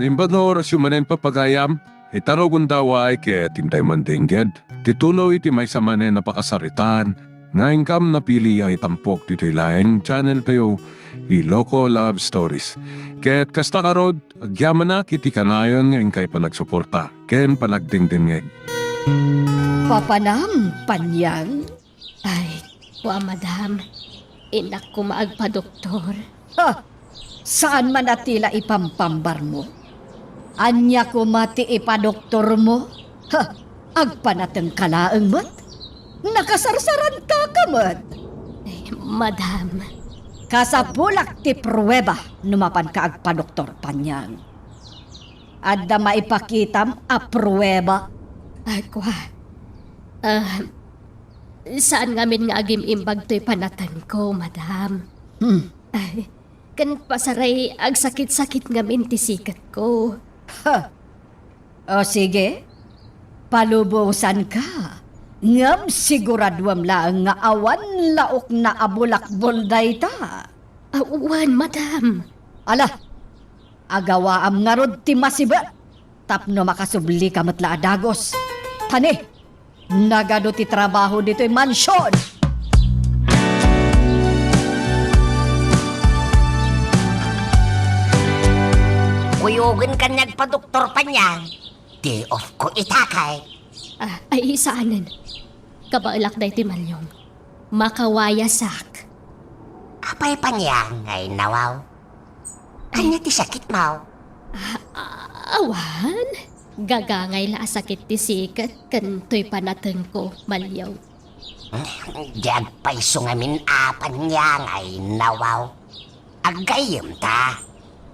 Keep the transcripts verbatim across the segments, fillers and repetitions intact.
Imbag nga orasyo manen, papagayam, itarugonda way ket intay mandengngeg ti tuloy ti maysa manen a pakasaritaan nga inkam napili a itampok ditoy laeng channel tayo, Iloko Love Stories. Ket kasta ngarud, agyamanak iti kanayon nga inkay panagsuporta ken panagdengdengngeg. Papanam, Panyang? Ay, kua, madam. Innak koma agpadoktor. Ha! Saan man a ti la ipampambarmo? Ania koma ti ipadoktormo? Ha! Agpanatengka laeng met? Nakasarsarantaka met? Eh, madam. Kasapulak ti prueba no mapanka agpadoktor, Panyang. Adda maipakitam a prueba? Ah, kua. Ah, saan ngamin nga agim-imbag toy panatengko, madam. Hmm. Ay, ken pasaray agsakit-sakit ngamin ti siketko. Ha! O sige, palubosanka. Ngem siguraduem laeng nga awan laokna a bulakbol dayta. Ah, wen, madam. Ala, agawaam ngarud ti masibet tapno makasublika met la a dagus. Tani, nagadu ti trabaho ditoy mansion. Kuyogen kaniak pa, Doktor Panyang. Day off ko ita kay. Ah, ay, saanen. Kabaelak daytoy, Malyong. Makawayasak. Apay, Panyang, ay nawaw? Ania ti sakitmo? Ah, ah, awan. Gagangay la a sakit ti siket ken toy panatengko, Malyong. Di agpayso ngamin a, Panyang, ay nawaw. Aggayyemta.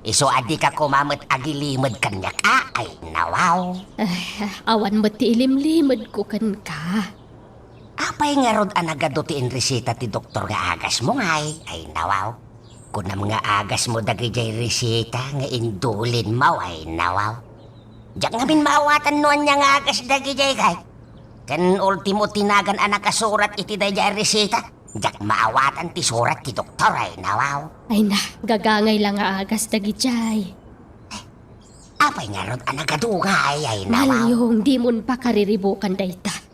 Isu a dika koma met agilimed kaniak a, ay nawaw. Ay, awan met ti ilimlimedko kenka. Apay ngarud a nagadu ti inresita ti doktor nga agasmo ngay, ay nawaw? Kunam nga agasmo dagidiay resita nga indulinmo, ay nawaw? Diak ngamin maawatan no ania nga agas dagidiay kay. Ken ultimo ti nagan a nakasurat iti daydiay a resita, diak maawatan ti surat ti doktor, ay nawaw? Ay na, gagangay la nga agas dagidiay. Apay ngarud a nagadu ngay, ay nawaw? Malyong, dimon pakariribukan dayta.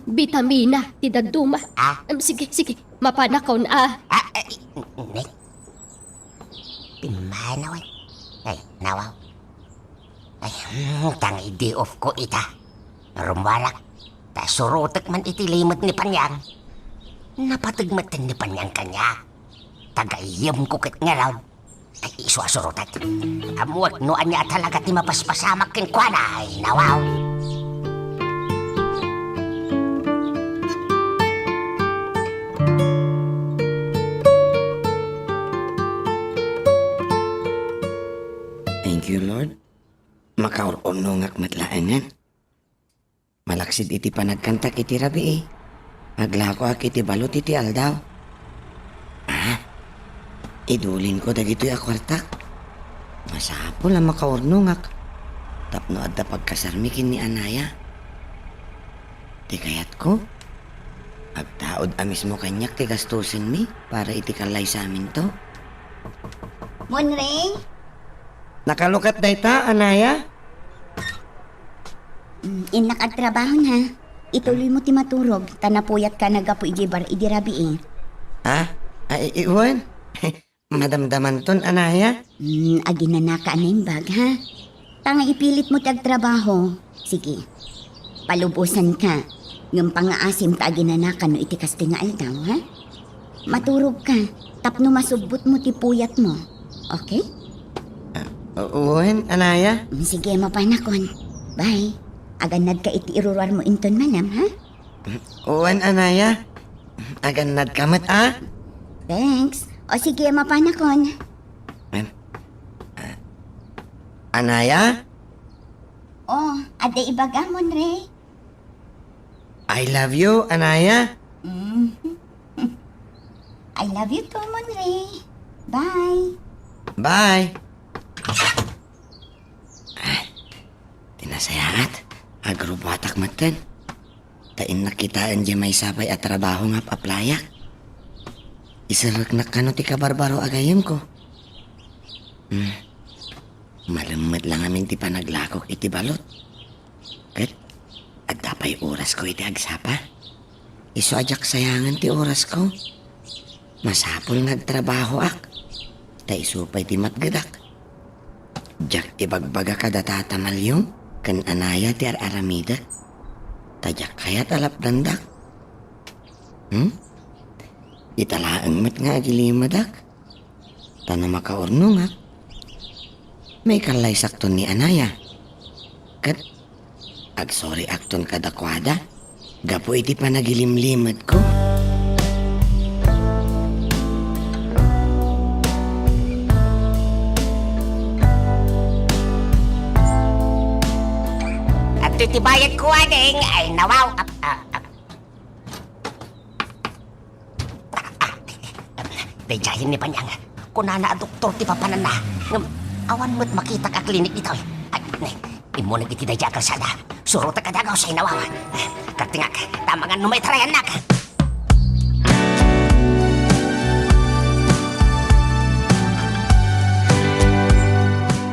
Bitamina ti dadduma. Ah? Em, sige, sige. Mapanakon, ah. Ah, ay, ne. Pimmanaw, ay. Ay, nawaw. Ay, hmm, tangay day off ko ita. Rummuarak. Ta surotek man iti limed ni Panyang. Napateg met ni Panyang kaniak. Tagayyem ko ket ngarud. Ay, isu a surotek. Ammoek no ania a talaga ti mapaspasamak kenkuana, ay nawaw. Thank you, Lord. Makaur-urnongak met laengen. Malaksid iti panagkantak iti rabii, aglakoak iti balot iti aldaw. Ah, idulinko dagitoy a kuartak. Masapul a makaurnongak tapno adda pagkasarmi ken ni Anaya. Ti kayatko, agtaud a mismo kaniak ti gastusenmi para iti kallaysaminto. Monrey? Nakalukat dayta, Anaya? Mm, innak agtrabaho na. Ituloy mo ti maturog, ta napuyatka naggapu idiay bar idi rabii. Ha? Ay, i-, wen? Madamdamanton, Anaya? Mm, aginanaka a naimbag, ha? Ta nga ipilit mo ti agtrabaho. Sige. Palubosanka. Ngem pangngaasim ta aginanaka no iti kastoy nga aldaw, ha? Maturogka, tapno masubbotmo ti puyatmo. Okay? Ah, wen, Anaya? Mm, sige, mapanakon. Bye. Agannadka iti iruruarmo inton manem, ha? Wen, Anaya. Agannadka met, a? Thanks. O sige, mapanakon. Em, ah, Anaya? O, adda ibagam, Monrey? I love you, Anaya. Mm. I love you too, Monrey. Bye. Bye. Ay, ti nasayaat, agrubbuatak metten. Ta innak kitaen diay maysa pay a trabaho nga ap-aplayak. Iserreknak kano ti kabarbaro a gayyemko. Hmm. Malem met la ngamin ti panaglakok iti balot. Ket adda pay orasko iti agsapa. Isu a diak sayangen ti orasko. Masapul nga agtrabahoak, ta isu pay ti matgedak. Diak ibagbaga kada Tata Malyong ken Anaya ti ar-aramidek, ta diak kayat a lapdandak. Hmm? Ita laeng met nga agilimedak. Ta no makaurnongak, maikallaysakton ni Anaya. Ket agsoriakton kadakuada gapu iti panagilimlimetko. Adtoy ti bayadko, ading. Ay, nawaw. Ap-, ah, ap-, Daydiayen ni Panyang. Kunana a doktor ti papananna. Ngem awan met makitak a klinik ditoy. Ay, ne, immunek iti daydiay a kalsada. Surotek a dagaw say nawawa. Kartingak, ta amangan no maitarayannak.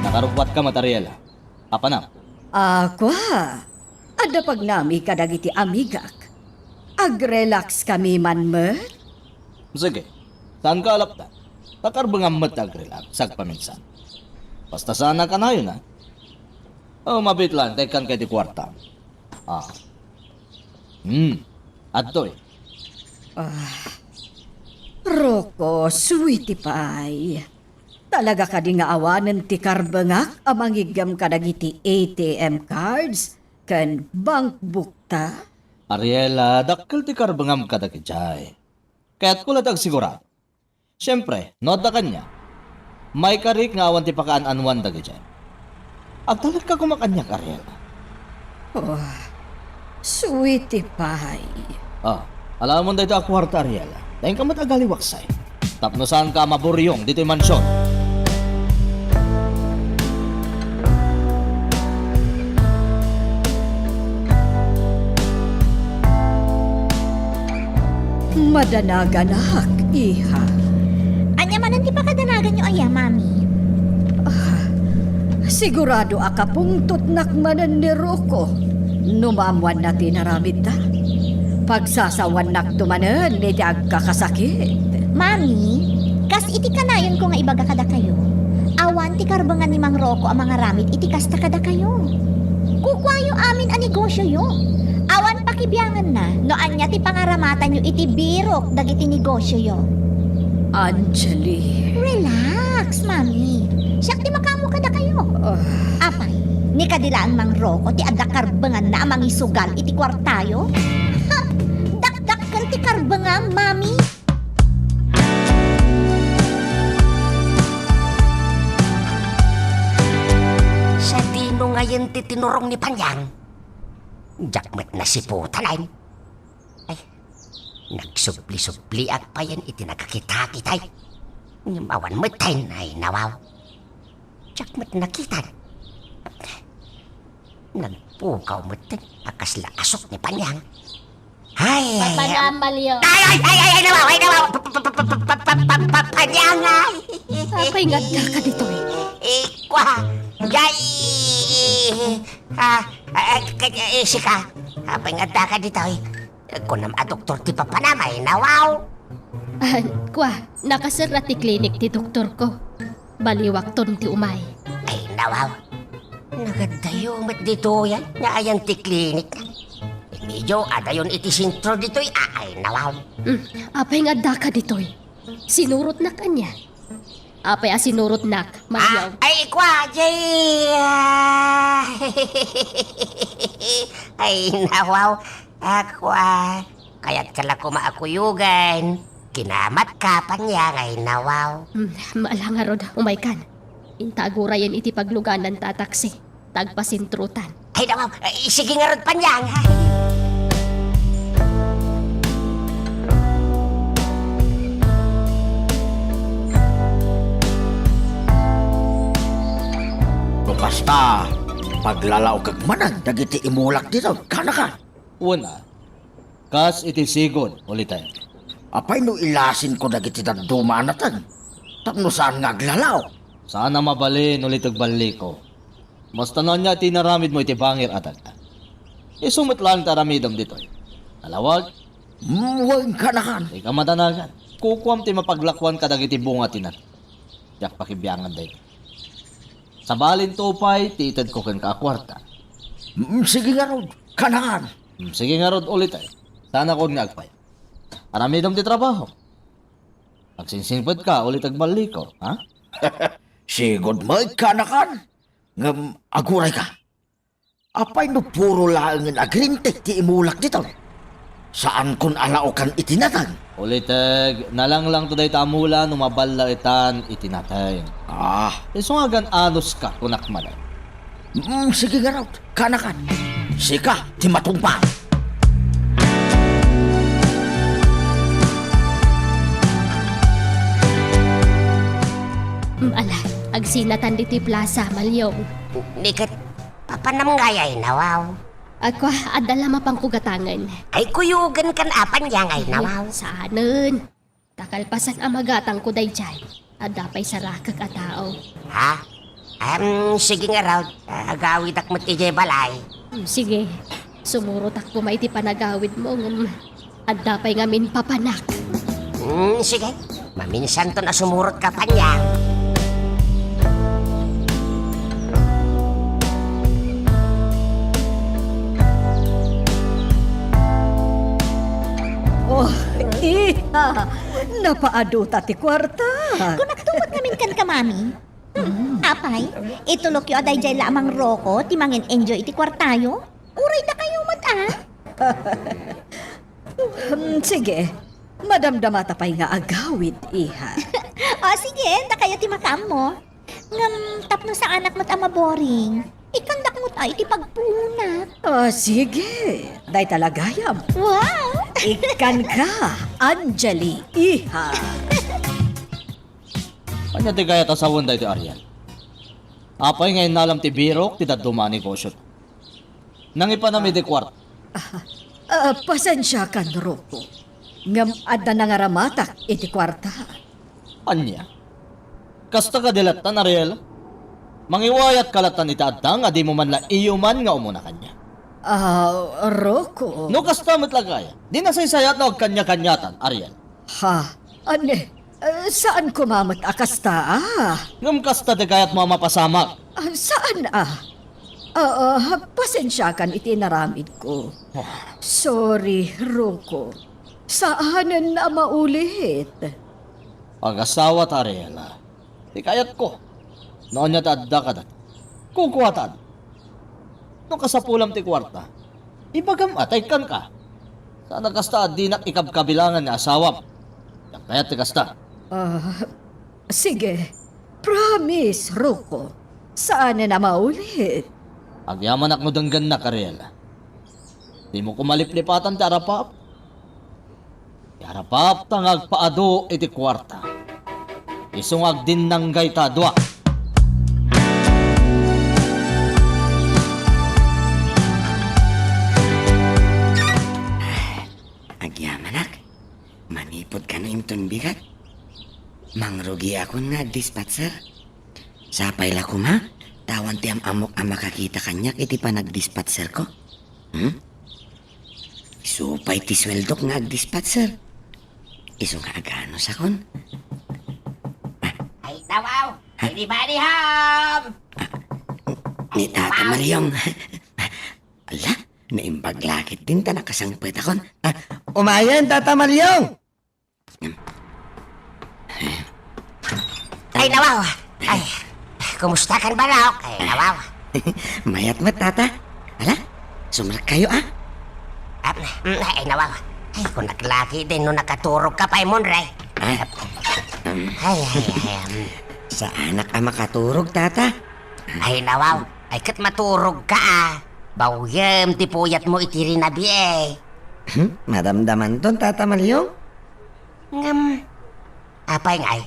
Nakarubbuatka met, Ariela. Apanam? A, kua. Adda pagnami kadagiti amigak. Agrelax kami man met. Sige, saanka a lapdan. Ta karbengam met ti agrelax agpaminsan. Basta saan a kanayon, a? O, mabitlan, ta ikkanka iti kuarta. A. Hmm, adtoy. A, Rocco, sweetie pie. Talaga kadi nga awanen ti karbengak a mangiggem kadagiti A T M cards ken bankbook ta? Ariela, dakkel ti karbengam kadagijay. Kayatko la ti agsigurado. Siempre, no adda kaniak, maikarik nga awan ti pakaan-anuan dagijay. Agtalekka koma kaniak, Ariela. Oh, sweetie pie. Ah, alamon dayta a kuarta, Ariela. Dayta met agaliwaksay. Tapno saanka a maburyong ditoy mansion. Madanaganak, iha. Ania manen ti pakadanaganyo aya, Mami? Ah, sigurado a kapungtotnak manen ni Rocco no maammoanna ti inaramidda. Pagsasawannak to manen iti agkakasakit. Mami, kas iti kanayonko nga ibaga kadakayo, awan ti karbengan ni Mang Rocco a mangaramid iti kasta kadakayo. Kukuayo amin a negosioyo. Awan pakibianganna no ania ti pangaramatanyo iti birok dagiti negosioyo. Angeli. Relax, Mami. Siak ti makaammo kadakayo. Ah. Apay, ni kadi laeng Mang Rocco ti adda karbenganna a mangisugal iti kuartayo? Ha! Dakdakkel ti karbengam, Mami. Sadino ngayen ti tinurong ni Panyang? Diak met nasiputanen. Ay, nagsubli-subliak payen iti nagkakita-kitay. Ngem awan metten, ay, nawaw. Diak met nakitan. Nagpukaw metten a kasla asok ni Panyang. Ay, ay, ay, ay, ay, nawaw, ay, nawaw. Pa-, pa-, pa-, Panyang, ay. Apay nga addaka ditoy? Ikua, jay, ah, ah, ah, ka-, eh, sika. Apay nga addaka ditoy? Kunam a doktor ti papanam, ay, nawaw. Ah, kua, nakaserra ti klinik ti doktorko. Baliwakton ti umay. Ay, nawaw. Nagaddayo met ditoy, ah. Naayan ti klinik. Medyo adayon iti sentro ditoy, ah, ay, nawaw. Hmm, apay nga addaka ditoy? Sinurotnak ania? Apay a sinurotnak, Mario? Ah, ay, kua, jay, ah. Ay, nawaw. Ah, kua. Kayatka la koma a kuyogan. Kinamatka, Panyang, ay, nawaw. Hmm, maala ngarud, umaykan. Inta agurayen iti pagluganan ta a taksi. Tagpasintrotan. Ay, nawaw. Ay, sige ngarud, Panyang. No kasta, paglalaokek manen dagiti imulak ditoy, kaanaka? Wen a, kas iti sigud, uliten. Apay no ilasinko dagiti dadduma a nateng tapno saan nga aglalaok? Saan a mabalin, uliteg balliko. Basta no ania ti inaramidmo iti bangir a daga. Isu met laeng ti aramidem ditoy. Nalawag? Mm, wen, kanakan. Dika madanagan. Kukuam ti mapaglakuan kadagiti bunga ti nat-, diak pakibiangan daytoy. Sabalinto pay ti itedko kenka a kuarta. Mm, sige ngarud, kanakan. Mm, sige ngarud, uliteg. Saan a kod nga agpay. Aramidem ti trabaho. Agsingsingpet ka, uliteg balliko, ha? Sigud met, kanakan. Ngem agurayka. Apay no puro laengen agrintek ti imulak ditoy? Saankon a laokan iti nateng. Uliteg, nalanglangto dayta a mula no maballaetan iti nateng. Ah. Isu nga agan-anuska, kunak manen. Mm, sige ngarud, kanakan. Sika ti matungpal. Mm, ala, agsinatan ditoy plaza, Malyong. Ni ket, papanam ngay, Ayna, wow? Ako, adda la mapanko gatangen. Ay, kuyogen kan apan ya ngay, Ayna, wow? Saanen. Ta kalpasan a magatangko daydiay, adda pay sarakek a tao. Ha? Em, sige ngarud, agawidak met idiay balay. Hmm, sige. Sumurotak koma iti panagawidmo, ngem adda pay ngamin papanak. Hmm, sige. Maminsanton a sumurotka paniak. Oh, iha! Napaaduta ti kuarta. Kunakto met ngamin kenka, Mami. Hmm, apay, itulokyo a daydiay la a mangroko ti mangen-enjoy iti kuartayo? Uray dakayo met, a? Hmm, sige. Madamdamata pay nga agawid, iha. O, sige, dakayo ti makaammo. Ngem tapno saanak met a maboring, ikkandak met a iti pagpuonak. Ah, sige. Dayta la gayam. Wow! Ikkanka, Angeli, iha. Ania ti kayat a sawen daytoy, Ariel? Apay nga innalam ti birok ti dadduma a negosio? Nangipanam iti kuarta. Ah, ah, pasensiakan, Rocco. Ngem adda nangaramatak iti kuarta. Ania? Kasta kadi lattan, Ariel? Mangiwayatka lattan iti adda nga dimo man la iyuman nga umuna kaniak. Ah, Rocco. No kasta met la gayam, di nasaysayaat no agkaniakaniatan, Ariel. Ha? Ania? Eh, saan koma met a kasta, a? Ngem kasta ti kayatmo a mapasamak? Ah, saan, a? Ah, ah, pasensiakan iti inaramidko. Ah. Sorry, Rocco. Saanen a maulit. Agasawata, Ariela. Ti kayatko. No ania ti adda kadata, kukuatam. No kasapulam ti kuarta, ibagam a ta ikkanka. Saan a kasta a dinak ikabkabilangan nga asawam. Diak kayat ti kasta. Ah, sige. Promise, Rocco. Saanen a maulit. Agyamanak no denggennak, Ariela. Dimo koma liplipatan ti arapap. Ti arapapta nga agpaadu iti kuarta. Isu nga agdinnanggay ta a dua. Agyamanak, manipud kano inton bigat. Mangrugiakon nga agdispatser. Sapay la koma, ta awan ti am-ammok a makakita kaniak iti panagdispatserko. Hmm? Isu pay ti sueldok nga agdispatser. Isu nga aganusakon. Ay, nawaw! Ha? Anybody home? Ah, ni Tata Mariong. Ala, naimbag la ketdin ta nakasangpetakon. Ah, umayen, Tata Mariong! Ay, nawaw! Ay, kumusta kan, Barok? Ay, nawaw! Mayat met, Tata. Ala, sumrekkayo, a? Ah, mm, ay, nawaw! Ay, kunak la ketdin no nakaturogka pay, Monre. Ah? Um. Ay, ay, ay, um. Saanak a makaturog, Tata. Ay, nawaw! Ay, ket maturogka, a. Bawiem ti puyatmo iti rinabii. Hmm? Madamdamanton, Tata Maliong? Ngem, apay ngay,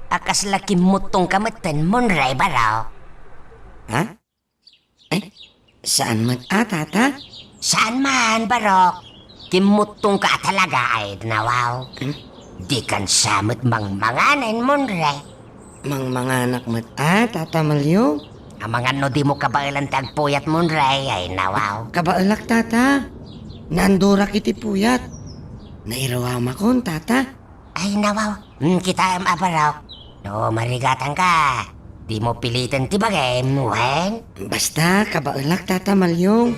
a kasla kimmuttongka metten, Monre, Barok? Ha? Eh, saan met a, Tata? Saan man, Barok. Kimmuttongka a talaga, ay, nawaw. Hmm? Dikan sa met mangmanganen, Monre. Mangmanganak met a, Tata Malyong? Amangan no dimo kabaelan ti agpuyat, Monrey, ay nawaw. Kabaelak, Tata. Naandurak iti puyat. Nairuamakon, Tata. Ay nawaw. Hmm, kitaem a barok. No marigatangka, dimo piliten ti bagim, wen? Basta, kabaelak, Tata Malyong.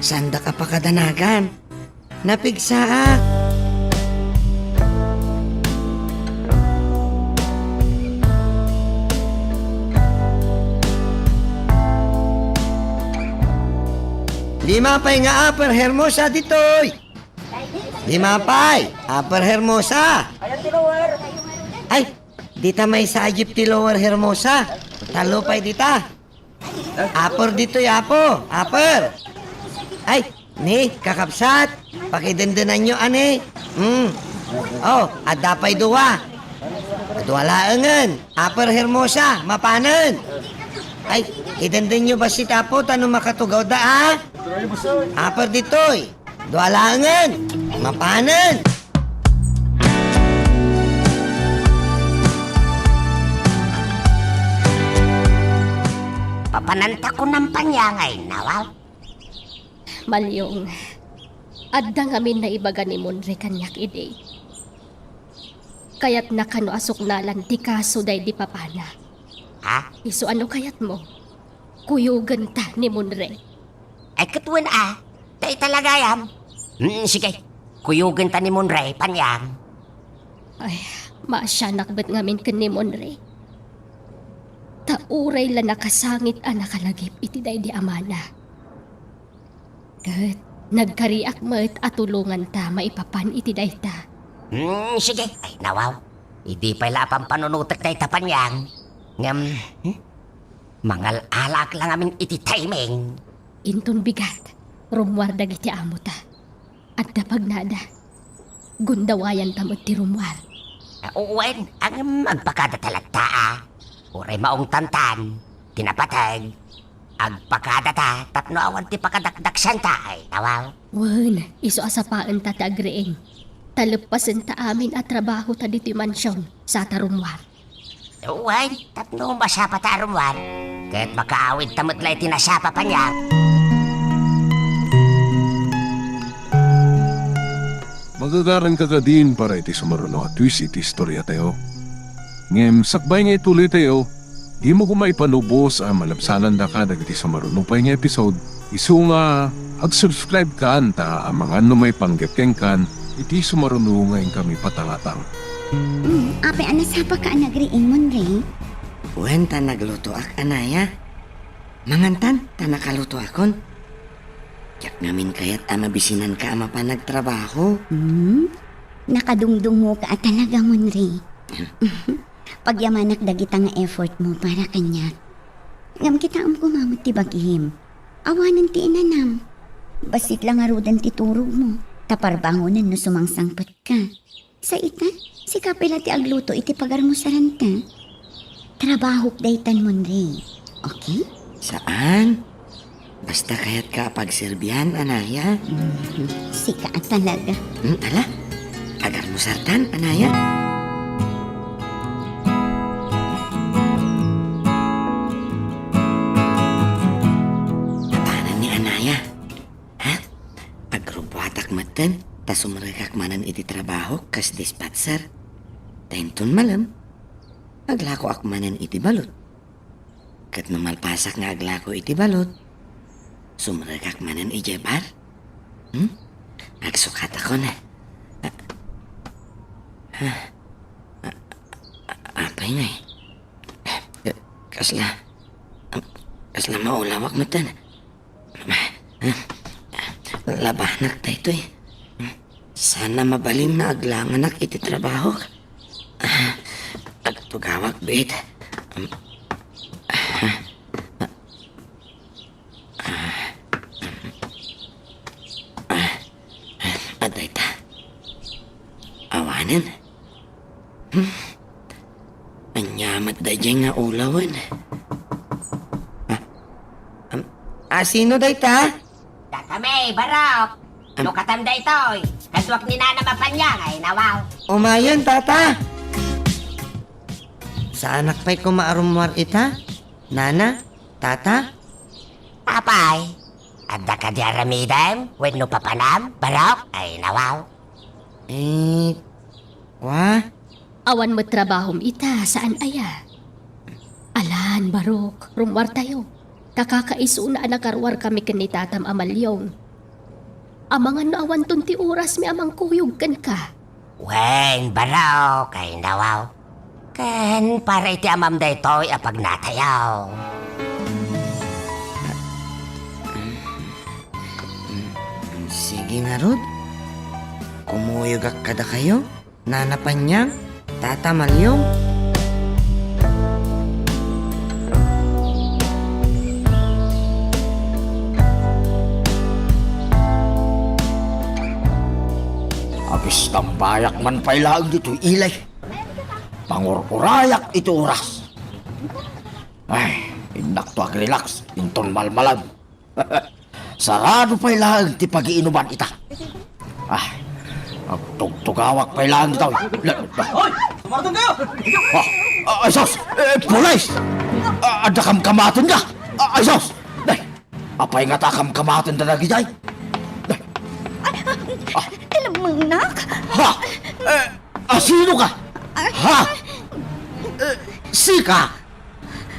Saandak a pakadanagan. Napigsaak. Dima pay nga Upper Hermosa ditoy. Dima pay, Upper Hermosa. Ay, dita maysa a jeep ti Lower Hermosa. Tallo pay dita. Upper ditoy, Apo. Upper. Ay, ni, kakabsat. Pakidendenanyo, ani. Hmm. Oh, adda pay dua. Dua laengen. Upper Hermosa, mapanen. Ay, idendenyo bassit, Apo, ta no makatugawda, a. Upper ditoy. Dua laengen. Mapanen. Papananta kunam, Panyang, ay nawaw. Malyong, adda ngamin naibaga ni Monrey kaniak idi. Kayatna kano a suknalan ti kaso daydi papana. Ha? Isu a no kayatmo, kuyogenta ni Monrey. Ay, ket wen a, ta italagayam. Hmm, sige, kuyogenta ni Monrey, Panyang. Ay, maasianak met ngamin ken ni Monrey. Ta uray la nakasangit a nakalagip iti daydi amana. Ket nagkariak met a tulonganta maipapan iti dayta. Hmm, sige. Ay, nawaw. Idi pay la a pampanunotek dayta, Panyang. Ngem, hmm? Mangal-alaak la ngamin iti timing. Inton bigat, rummuar dagiti amota. Adda pagnada. Gundawayanta met ti rummuar. Ah, wen, ngem agpakadata latta, a. Uray maungtantan ti napateg. Agpakadata tapno awan ti pakadakdaksanta, ay nawaw. Wen, isu a sapaenta ti agriing. Ta leppasenta amin a trabahota ditoy mansion, sa ta rummuar. Wen, tapno masapata a rummuar. Ket makaawidta met la iti nasapa, Panyang. Magagaranka kadin para iti sumaruno a twist iti istoriatayo. Ngem sakbay nga ituloytayo, dimo koma ipanubos a malabsanandaka dagiti sumaruno pay nga episode. Isu nga, ag-subscribe kan ta amangan no maipanggep kenkan iti sumaruno nga inkami patangatang. Mm, apay a nasapaka a nagriing, Monrey? Wen, ta naglutoak, anaya. Mangantan, ta nakalutoakon. Diak ngamin kayat a mabisinanka a mapan agtrabaho. Hmm? Nakadungdungoka a talaga, Monrey. Pagyamanak dagita nga effort mo para kaniak. Ngem kitaem koma met ti bagim. Awanen ti inanam. Bassit la ngaruden ti turogmo. Ta parbangonen no sumangsangpetka. Sa ita, sika pay la ti agluto iti pagarmusaranta. Trabahok daytan, Monrey. Okay? Saan? Basta kayatka a pagserbian, anaya. Mhm. Sika a talaga. Hmm, ala. Agarmusartan, anaya. Apanan ni anaya. Ha? Agrubbuatak metten, ta sumrekak manen iti trabahok kas dispatcher. Ta inton malem, aglakoak manen iti balut. Ket no malpasak nga aglako iti balut, sumrekak manen idiay bar? Hmm? Agsukatakon, eh. Ah, ah, ah, apay ngay? Kasla, kasla maulawak metten. Labanak daytoy. Sana mabalin nga aglanganak iti trabahok. Agtugawak biit. Adda ita. Awanen. Hmm. Ania met daydiay nga ulawen? Ah, am, asino dayta? Dakami, barok. Am- No katan daytoy, kaduak ni Nana Mapanyang ay nawaw. Umayen, tata. Saanak pay koma a rummuar ita? Nana? Tata? Apay, adda kadi aramidem wenno papanam, barok? Ay, nawaw. Eh, kwa? Awan met trabahom ita, saan aya? Alan, barok, rummuartayo. Ta kakaisuna a nakaruarkami ken ni tatam a Malyong. Amangan no awanton ti orasmi a mangkuyog kenka. Wen, barok, ay nawaw. Ken para iti amam daytoy a pagnatayaw. Sige ngarud, kumuyogak kadakayo, Nana Panyang, Tata Malyong. Agistambayak man pay laeng ditoy ilay. Pangur-urayak iti oras. Ay, innakto agrelax, inton malmalem. Sarado pay laeng ti pagiinuman ita. Ah, agtugtugawak pay laeng ditoy. La, la. Hoy! Tumartong kayo! Ah, ah, ay, sus! Eh, pulis! Ah, adda kamkamatenka! Ah, ay, sus! Nay, apay ngata kamkamatenda dagidiay? Nay. Ay, ah, Ah. Ilamangnak? Ha? Eh, asino ka? Ah. Ha? Eh, sika?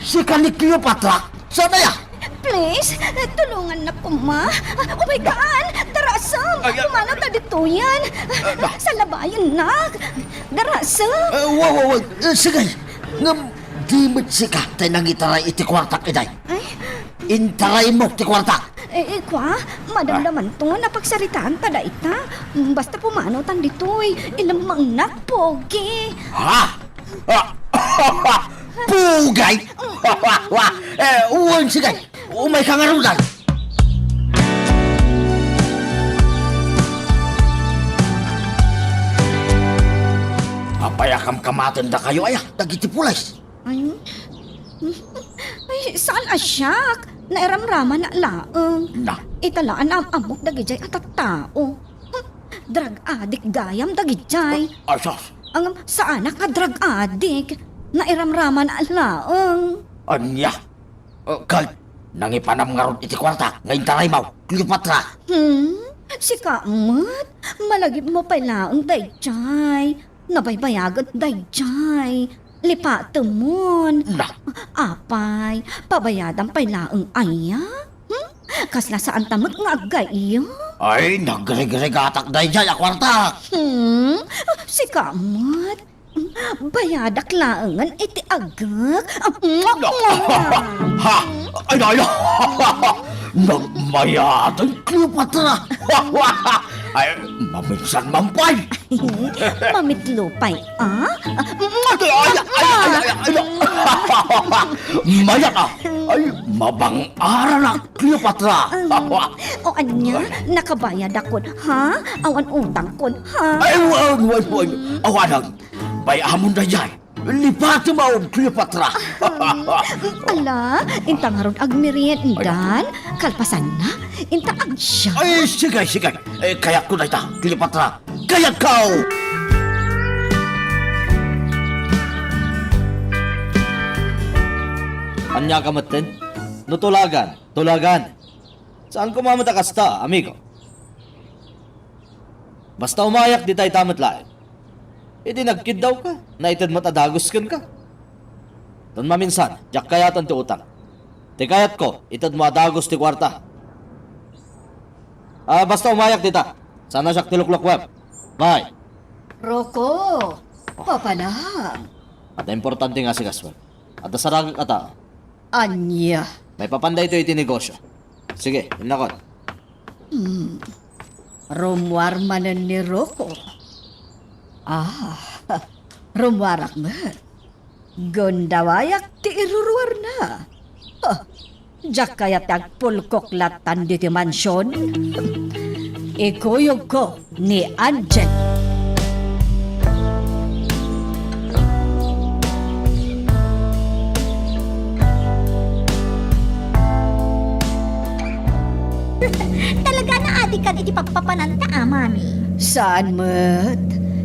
Sika ni Cleopatra? Saan aya? Please, tulongannak koma. Umaykaan, darasem. Ay, ay. Pumanaw ta ditoyen. Ah, ah. Salabayennak. Darasem. Eh, wa, wa, wa. Eh, sige. Ngem, di met sika tay nangitaray iti kuartak idiay. Ay. Intaraymo ti kuarta. Eh, eh, kwa, madamdamanton a pagsaritaanta dayta. Basta pumanawtan ditoy, ilamangnak, pogi. Ha? Pogi? Eh, wen, sige. Umayka ngaruden. Apay a kamkamatendakayo aya dagiti pulis? Ay, ay, saan a siak? Nairamraman laeng. Na. Ita la a naam-ammok dagidiay a tattao. Drug addict gayam dagidiay. Ah, ah, sus. Ngem, saanak a drug addict. Nairamraman laeng. Ania? Ah, ket, nangipanam ngarud iti kuarta nga intaraymo, Cleopatra. Hmm? Sika met? Malagipmo pay laeng daydiay. Nabaybayagen daydiay. Lipatemon. Na. Apay, pabayadam pay laeng aya? Hmm? Kasla saanta met nga aggayyem? Ay, nagrigrigatak daydiay a kuarta. Hmm? Sika met? Bayadak laengen iti agek. Ha? Ay, ay, ay. Nagmayaten, Cleopatra. Ay, maminsan man pay. Mamitlo pay, ah? Ay, ay, ay, ay, ay, ay. Mayat, ah. Ay, mabang-aran, ah, Cleopatra. O ania, nakabayadakon, ha? Awan utangkon, ha? Ay, awan, awan, awan. Awanan. Bay-amon daydiay. Lipatem, Cleopatra. Ala, inta ngarud agmeriendan, kalpasanna, inta agsiak. Ay, sige, sige. Eh, kayatko dayta, Cleopatra. Kayatko! Ania ka metten? No tulagan, tulagan. Saan koma met a kasta, amigo? Basta umayak dita ita met laeng. Idi nagkiddawka, naited met a dagus kenka. Ton maminsan, diak kayaten ti utang. Ti kayatko, itedmo a dagus ti kuarta. Ah, basta umayak dita. Saan a siak ti luklukuem. Bye. Rocco, papanam. Adda importante nga asikasuem. Adda saragek a tao. Ania? Maipapan daytoy iti negosyo. Sige, innakon. Hmm. Rummuar manen ni Rocco. Ah, rummuarak met. Gundawayak ti iruruarna. Ah, diak kayat ti agpulkok lattan diti mansion. Ikuyogko ni Angel. Talaga naadik kadi ti pagpapananta, a, Mami? Saan met,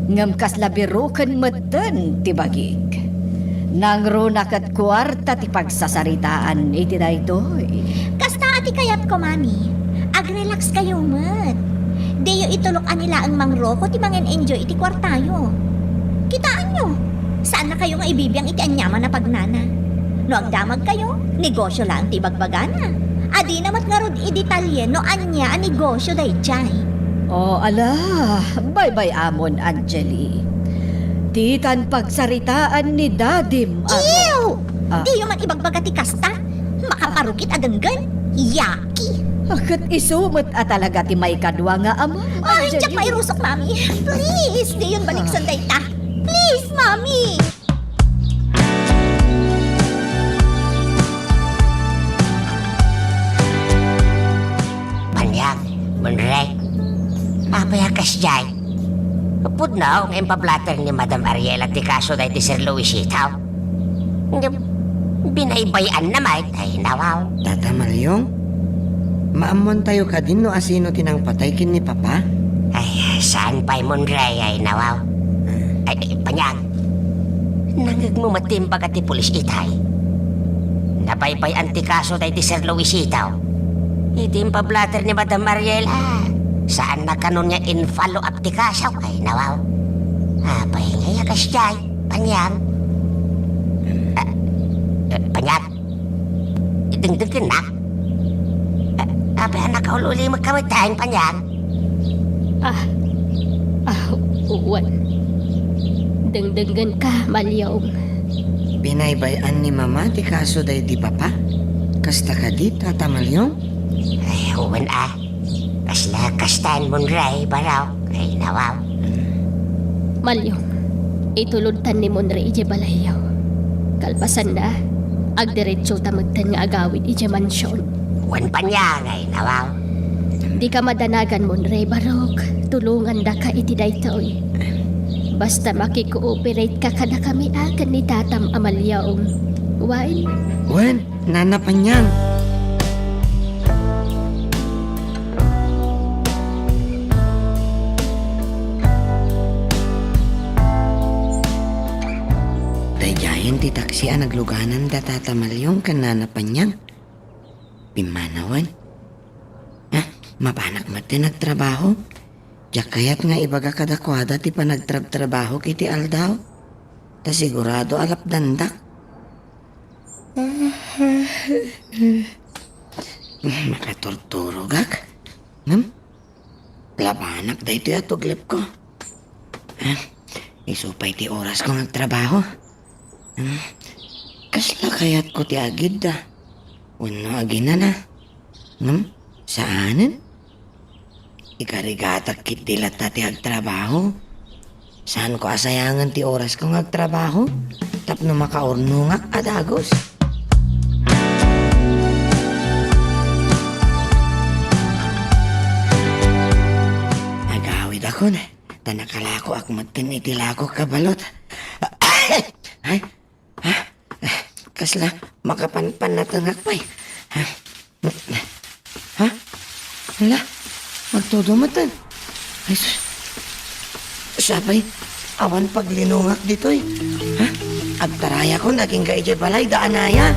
ngem kasla biroken metten ti bagik. Nangruna ket kuarta ti pagsasaritaan iti daytoy. Kasta a ti kayatko, Mami. Agrelax kayo met. Diyo itulok a ni laeng mangroko ti mangen-enjoy iti kuartayo. Kitaanyo, saan na kayo nga ibibiang iti aniaman a pagnana. No agdamag kayo, negosyo laeng ti ibagbagana. Adina met ngarud idetalye no ania a negosyo daydiay. O, ala, baybay-amon, Angeli. Ditan pagsaritaan ni Dadim a Ew! Ah. Diyo man ibagbaga ti kasta. Makaparukit a denggen. Yaki! Ah, ket isu met a talaga ti maikadua nga ama, Ay, Angeli. Diak mairusok, Mami. Please, diyon balikson dayta. Please, Mami! Panyang, Munray, apay a kasdiay? Pudno nga impablatter ni Madam Ariela ti kaso daydi Sir Luisito. Ngem, binaybay-anna met, ay nawaw. Tata Malyong, maammoantayo kadin no asino ti nangpatay ken ni Papa? Ay, saan pay, Munray, ay nawaw. Ay, ay, Panyang, nangngegmo met ti imbaga ti pulis itay. Nabaybay-an ti kaso daydi Sir Luisito. Iti impablatter ni Madam Ariela, saanna kanon nga in-follow up ti kaso, ay nawaw. Apay ngay a kasdiay, Panyang? Ah, eh, Panyang? Dengdenggennak? Ah, apay a nakaul-ulimekka met, Panyang? Ah, ah, wen. Dengdenggenka, Malyong. Binaybay-an ni Mama ti kaso daydi Papa? Kasta kadi, Tata Malyong? Ay, wen a. Kasla kastan, Munray, Barok, ay nawaw. Malyong, itulodtan ni Munray idiay balayyo. Kalpasanna, agdiretsota metten nga agawid idiay mansion. Wen Panyang, ay nawaw. Dika madanagan, Munray, Barok. Tulongandaka iti daytoy. Basta makikooperate ka kadakami a ken ni tatam a Malyong. Wen? Wen. Nana Panyang. Daydiayen ti taksi a nagluganan da Tata Malyong ken Nana Panyang. Pimmanawen. Ha? Mapanak met ti nagtrabaho? Diak kayat nga ibaga kadakuada ti panagtrabtrabahok iti aldaw. Ta sigurado a lapdandak. Makaturturogak. Hmm? Labanak daytoy a tuglepko. Ah, isu pay ti orasko nga agtrabaho. Hmm? Kasla kayatko ti agidda? Wenno aginana? Hmm? Saanen? Ikarigatak ketdi latta ti agtrabaho. Saanko a sayangen ti orasko nga agtrabaho tapno makaurnongak a dagus. Agawidakon, ta nakalakoak metten iti lakok a balot. Ay, Ha? Kasla makapanpannatengak pay. Ha? Ha? Hala, agtudo metten. Ay, sus. Siya pay, awan paglinongak ditoy. Ha? Agtarayakon, agingga idiay balay, da Anaya.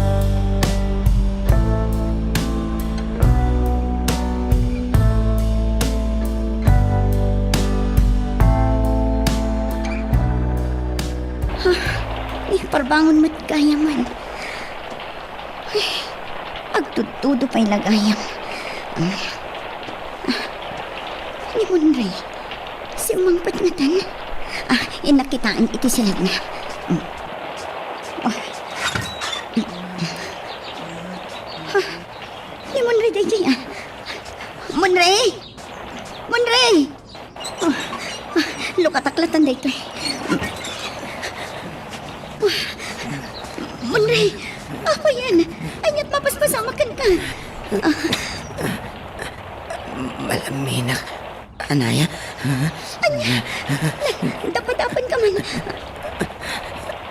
Ha? Ni parbangon met gayaman. Ay, agtudtudo pay la gayam. Ah, ni Munray, simmangpet ngatan. Ah, innak kitaen iti silagna. Ah. Ha? Ni Munray daydiay, ah. Munray! Munray! Ah, ah, lukatak latan daytoy. Munray! Apo yan! Aniat mapaspasamak kenka? Ah. Malaminak, Anaya. Ania? Dapadapan ka man.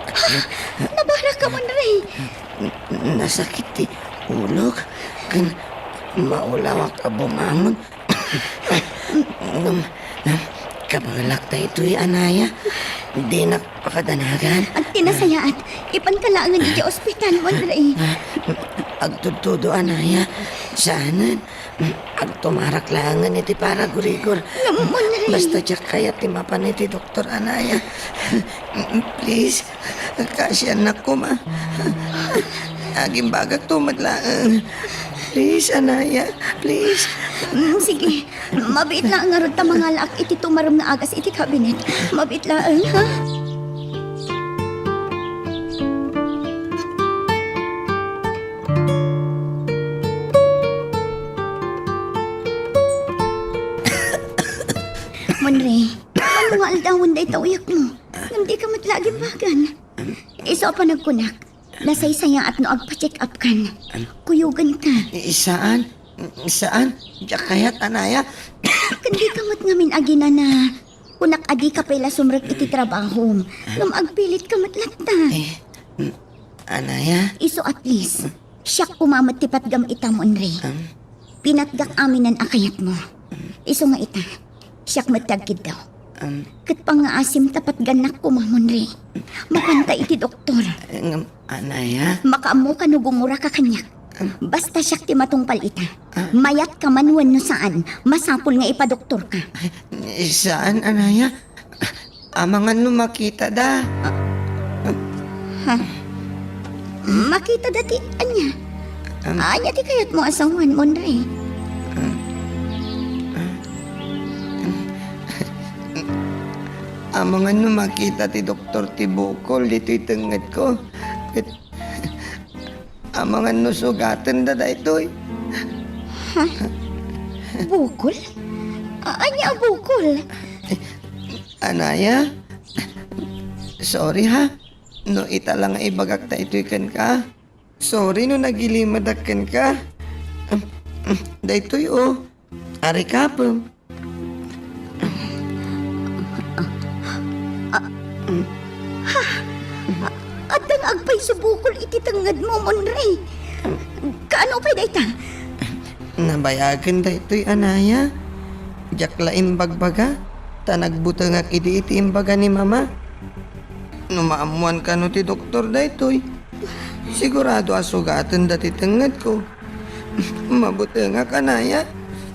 Ah, nabarak ka, Munray. Nasakit ti ulok ken maulawak a bumangon. Ngem, ngem, kabalak daytoy, Anaya. Dinak pakadanagan. Ag ti nasayaat, ipanka laengen iti ospital, Monre. Agtudtudo, anaya. Saanen. Agtumarak laengen iti paragurigor. Ngem, Monre. Basta diak kayat ti mapan iti doktor, anaya. Please, kaasiannak koma. Agimbagakto met laeng. Please, anaya. Please. Mm, sige. Mabiit laeng ngarud ta mangalaak iti tumarem nga agas iti kabinet. Mabiit laeng, ha? Monre, mano nga aldawen dayta uyekmo? Ngem dika met la agimbagan. Isu a panagkunak, nasaysayaat no agpa-check up kan. Kuyogenka. Saan? Saan? Diak kayat, anaya. Ken dika met ngamin aginana. Kunak a dika pay la sumrek iti trabahom. Ngem agpilitka met latta. Eh, anaya? Isu a please. Siak koma met ti patgam ita, Monre. Pinatgak aminen a kayatmo. Isu nga ita, siak met ti agkiddaw. Ket pangngaasim ta patgannak koma, Monre. Mapanta iti doktor. Ngem, anaya? Makaammoka no gumuraka kaniak. Basta siak ti matungpal ita. Mayatka man wenno saan, masapul nga ipadoktorka. Saan, anaya? Amangan no makitada. Ha? Makitada ti ania? Ania ti kayatmo a sawen, Monre? Amangan no makita ti doktor ti bukol ditoy tengngedko. Ket amangan no sugatenda daytoy. Ha? Bukol? A-, ania a bukol? Anaya? Sorry, ha. No ita la nga ibagak daytoy kenka. Sorry no nagilimedak kenka. Daytoy, o. Arikapem. Ah, ha? A-, adda nga agpayso bukol iti tengngedmo, Monre. Kaano pay dayta? Nabayagen daytoy, anaya. Diak la imbagbaga, ta nagbutengak idi iti imbaga ni Mama. No maammoan kano ti doktor daytoy, sigurado a sugatenda ti tengngedko. Mabutengak, anaya.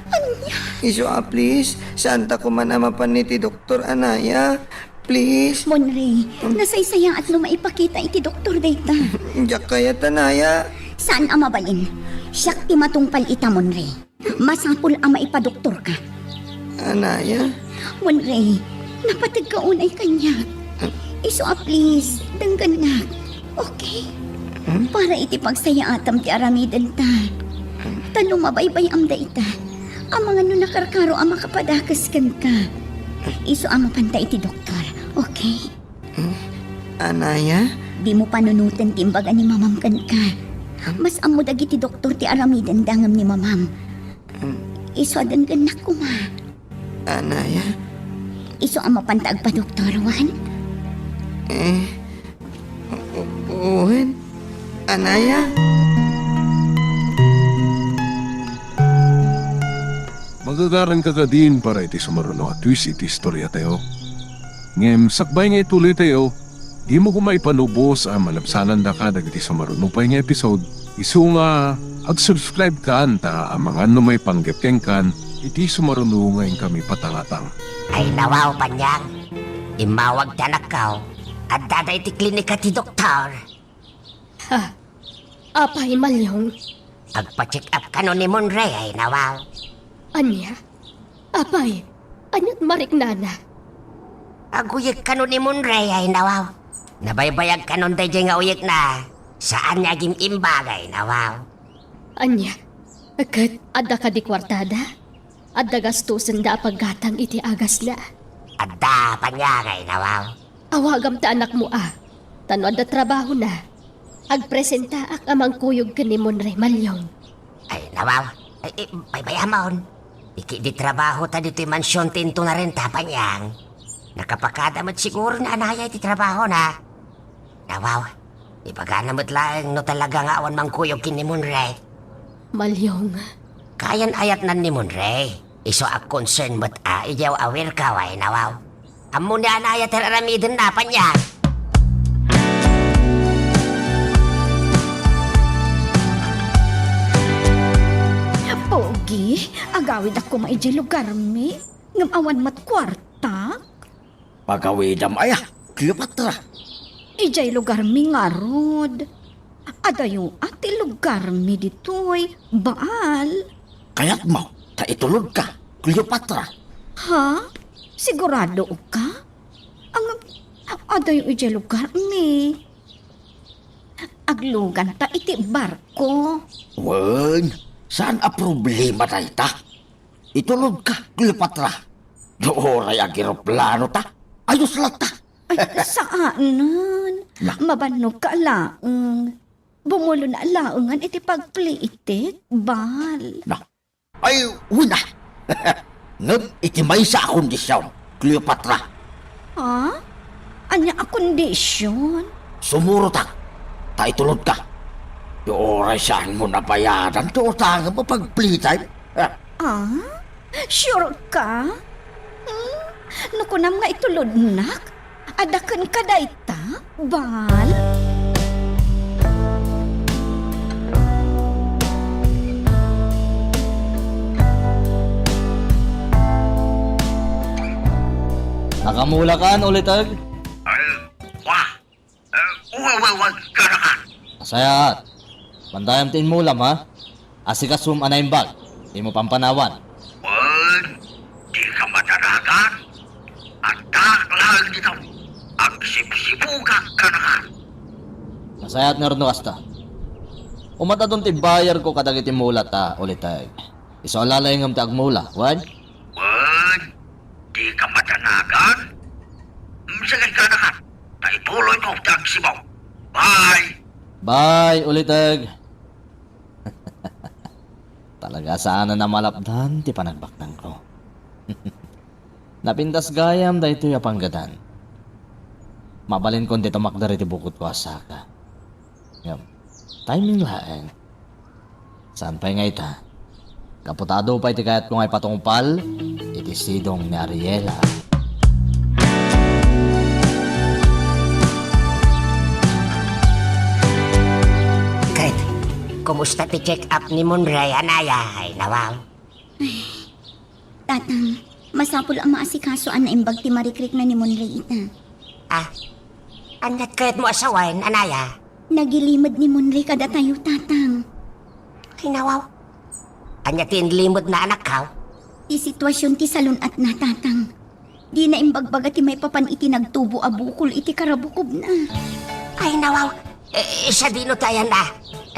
Ania? Isu a, please, saanta koman a mapan iti doktor, anaya. Please. Monre, nasaysayaat no maipakita iti doktor dayta. Diak kayat, anaya. Saan a mabalin. Siak ti matungpal ita, Monre. Masapul a maipadoktorka. Anaya? Monre, napategka unay kaniak. Isu a please, denggennak. Okay? Para iti pagsayaatam ti aramidenta. Ta no mabaybay-am dayta, amangan no nakarkaro a makapadakes kenka. Isu a mapanta iti doktor. Okay? Anaya? Dimo panunoten ti imbaga ni Mamam kenka. Mas ammo dagiti doktor ti aramidenda ngem ni Mamam. Isu a denggennak koma. Anaya? Isu a mapanta agpadoktor, wen? Eh, u-, u-, wen? Anaya? Magagaranka kadin para iti sumaruno a twist iti istoriatayo. Ngem sakbay nga ituloytayo, dimo koma ipanubos a malabsanandaka dagiti sumaruno pay nga episode. Isu nga, ag-subscribe kan ta amangan no maipanggep kenkan iti sumaruno nga inkami patangatang. Ay, nawaw, Panyang. Immawag ti anakko. Addada iti klinika ti doktor. Ha? Apay, Malyong? Agpa-check up kano ni Monre, ay, nawaw. Ania? Apay, aniat mariknana? Aguyeg kano ni Monre, ay, nawaw. Nabaybayag kanon daydiay nga uyekna. Saan nga agim-imbag, ay, nawaw. Ania? Ket adda kadi kuartada? Adda gastosenda a paggatang iti agasna? Adda, Panyang, ay, nawaw. Awagam ta anakmo a, ta no adda trabahona, agpresentaak a mangkuyog ken ni Monre, Malyong. Ay, nawaw. Ay, eh, baybayamon. Ikidi trabaho ta ditoy mansion ti inton narenta, Panyang. Nakapakada met siguro ni anaya iti trabahona. Nawaw, ibagana met laeng no talaga nga awan mangkuyog ken ni Monre. Malyong. Kayan ayatnan ni Monre. Isu a concern met a idiay awirka, ay, nawaw. Ammo ni Anaya ti ar-aramidenna, Panyang. Pogi, agawidak koma idiay lugarmi, ngem awan met kuartak. Pagawidam aya, Cleopatra? Idiay lugarmi ngarud. Adayo a ti lugarmi ditoy, Baal. Kayatmo ta itulodka, Cleopatra? Ha? Siguradoka? Ang, adayo idiay lugarmi. Agluganta iti barko. Wen, saan a problema dayta? Itulodka, Cleopatra. No uray ageroplano ta, ayos latta. Ay, saanen. Na. Mabannog ka laeng. Bumulon a laengan iti pagpliitek, Baal. Na. Ay, wen a. Ngem iti maysa a kondision, Cleopatra. Ha? Ania a kondision? Sumurotak, ta itulodka. Ti uray saanmo a bayadan ti utangem a pagplitime. Ah? Sure ka? Hmm? No kunam nga itulodnak, adda kenka dayta, Baal? Nakamulakan, Uliteg? Ay, wa! Eh, wa, wa, wa, kanakan. Asayat. Bandayam ti inmulam, ha? Asikasom a naimbag. Dimo pampanawan. Wen, dika madanagan. Addaak laeng dita. Agsibsibugak kanakan. Asayat ngarud no kasta. Umatadon ti bayarko kadagiti mulata, Uliteg. Isu a lalaingem ti agmula, wen? Wen, dika madanagan? Mm, sige, kanakan. Ta ituloyko ti agsibug. Bye! Bye, Uliteg. Talaga saanen a malapdan ti panagbaknangko. Napintas gayam daytoy a panggedan. Mabalinkon ti tumakder iti bukodko a saka. Ngem, timing laeng. Saan pay nga ita? Gapu ta adu pay ti kayatko nga ipatungpal iti sidong ni Ariela. Ket, kumusta ti check-up ni Monray, Anaya? Ay, nawaw. Tatang, masapul a maasikaso a naimbag ti marikrikna ni Monray ita. Ah, aniat kayatmo a sawen, Anaya? Nagilimed ni Monray kadatayo, Tatang. Ay, nawaw. Ania ti inlimedna, anakko? Ti situasion ti salun-atna, Tatang. Dina imbagbaga ti maipapan iti nagtubo a bukol iti karabukobna. Ay, nawaw. Eh, sadino ti ayanna?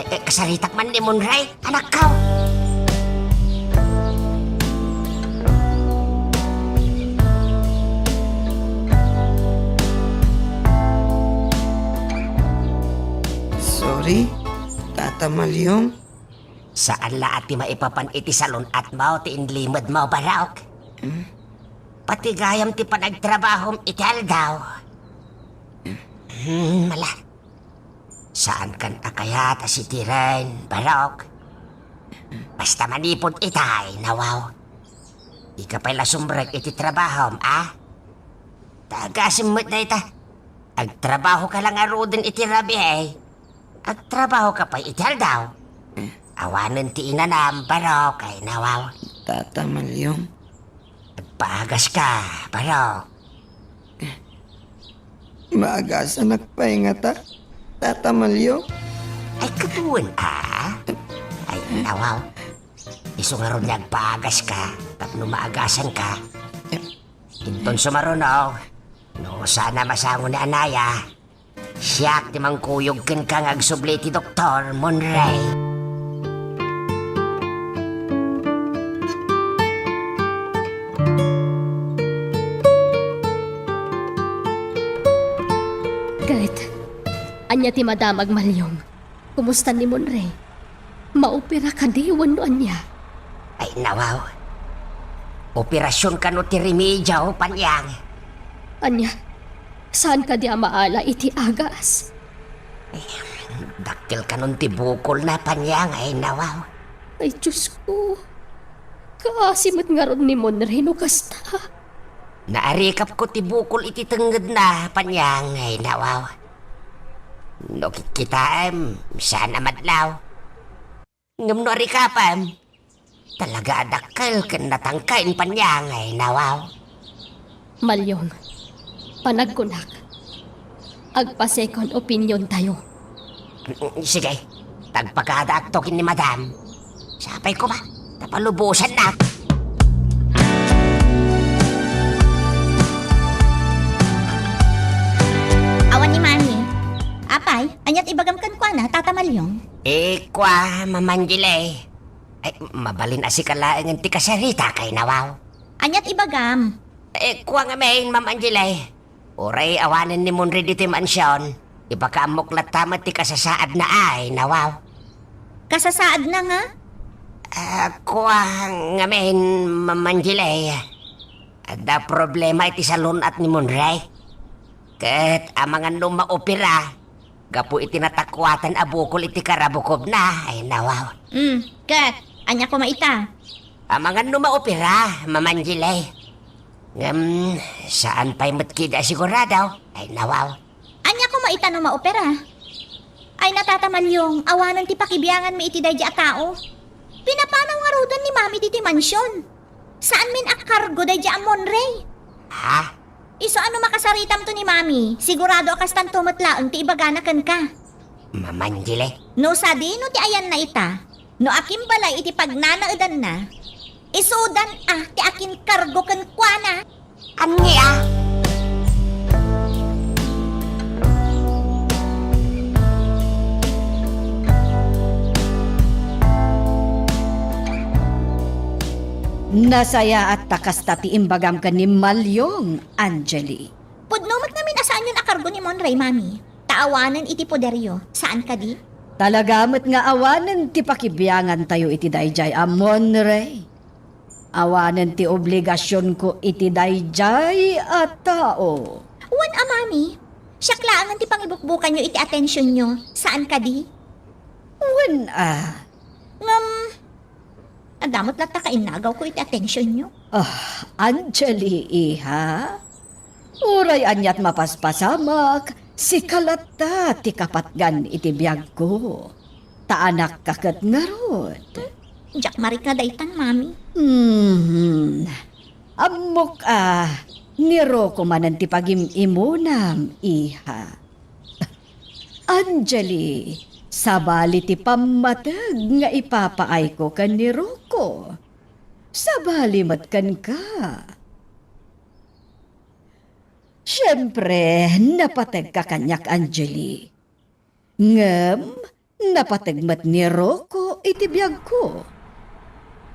Eh, eh, kasaritak man ni Monray, anakko. Sorry, Tata Malyong. Saan la a ti maipapan iti salun-atmo ti inlimedmo, Barok? Hmm? Pati gayam ti panagtrabahom iti aldaw. Hmm, mala. Saankan a kayat a sitiren, Barok? Basta manipud itay, nawaw. Dika pay la sumrek iti trabahom, a? Ta agasem met dayta. Agtrabahoka la ngaruden iti rabii. Agtrabahoka pay iti aldaw. Awanen ti inanam, Barok, ay nawaw. Tata Malyong. Agpaagas ka, Barok. Maagasanak pay ngata, Tata Malyong? Ay, kaduan, a? Ay, nawaw. Isu ngarud nga agpaagas ka, tapno maagasan ka. Inton sumaruno, no saan a masango ni Anaya, siak ti mangkuyog kenka nga agsubli ti Doktor Monray. Ket, ania ti madamag, Malyong? Kumusta ni Monray? Maopera kadi wenno ania? Ay, nawaw. Operasion kano ti remedio, Panyang. Ania? Saan kadi a maala iti agas? Ay, dakkel kanon ti bukolna, Panyang, ay nawaw. Ay, Diyos ko. Kaasi met ngarud ni Monray no kasta. Naarikapko ti bukol iti tengngedna, Panyang, ay nawaw. No kitkitaem, saan a madlaw. Ngem no arikapem, talaga a dakkel ken natangken, Panyang, ay nawaw. Malyong, panagkunak, agpa-second opinion tayo. Sige, tagpakadaakto ken ni Madam. Sapay koma, ta palubosannak. Awan ni Mami. Apay, aniat ibagam kenkuana, Tata Malyong? Eh, kua, Mama Angeli. Ay, mabalin a sika laengen ti kasarita, ay nawaw. Aniat ibagam? Eh, kua ngamin, Mama Angeli. Uray awanen ni Monroy ditoy mansion, ipakaammok latta met ti kasasaadna, ay nawaw. Kasasaadna nga? Ah, kua ngamin, Mama Angeli. Adda problema iti salun-at ni Monroy. Ket amangan no maopera, gapu iti natakuatan a bukol iti karabukobna, ay nawaw. Mm, ket, ania koma ita? Amangan no maopera, Mama Angeli. Ngem, saan pay met kidi a sigurado, ay nawaw. Ania koma ita no maopera? Ay, Tata Malyong, awanen ti pakibianganmi iti daydi a tao. Pinapanaw ngaruden ni Mami ditoy mansion. Saanmin a kargo daydi a Monroy. Ha? Isu a no makasaritamto ni Mami, sigurado a kastanto met laeng ti ibagana kenka. Mama Angeli? No sadino ti ayanna ita, no akin balay iti pagnanaedanna, isudan a ti akin kargo kenkuana. Ania? Nasayaat ta kasta ti imbagam ken ni Malyong, Angeli. Pudno met ngamin a saanyon a kargo ni Monroy, Mami. Ta awanen iti poderyo, saan kadi? Talaga met nga awanen ti pakibiangantayo iti daydiay a Monroy. Awanen ti obligasionko iti daydiay a tao. Wen a, Mami, siak laengen ti pangibukbukanyo iti atensionyo, saan kadi? Wen a. Ngem, adda met latta kainnagawko iti atensionyo. Ah, Angeli, iha. Uray aniat mapaspasamak, sika latta ti kapatgan iti biagko. Ta anakka ket ngarud. Diak marikna daytan, Mami. Mhm. Ammok a, ni Rocco manen ti pagim-imunam, iha. Angeli, sabali ti pammateg nga ipapaayko ken ni Rocco. Sabali met kenka. Siempre, napategka kaniak, Angeli. Ngem, napateg met ni Rocco iti biagko.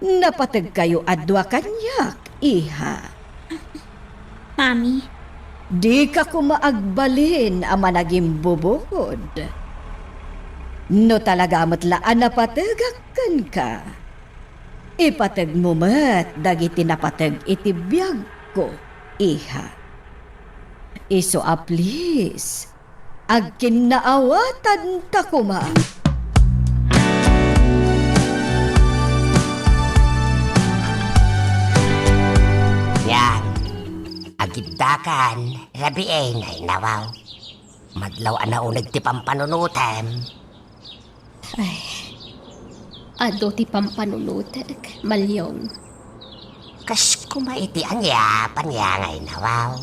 Napategkayo a dua kaniak, iha. Mami. Dika koma agbalin a managimbubukod. No talaga met la a napategak kenka, ipategmo met dagiti napateg iti biagko, iha. Isu a please, agkinnaawatanta koma. Yan. Agiddakan, rabii nga inawaw. Madlaw a nauneg ti pampanunutem. Ay, adu ti pampanunutek, Malyong. Kas kuma iti ania, Panyang, ay nawaw.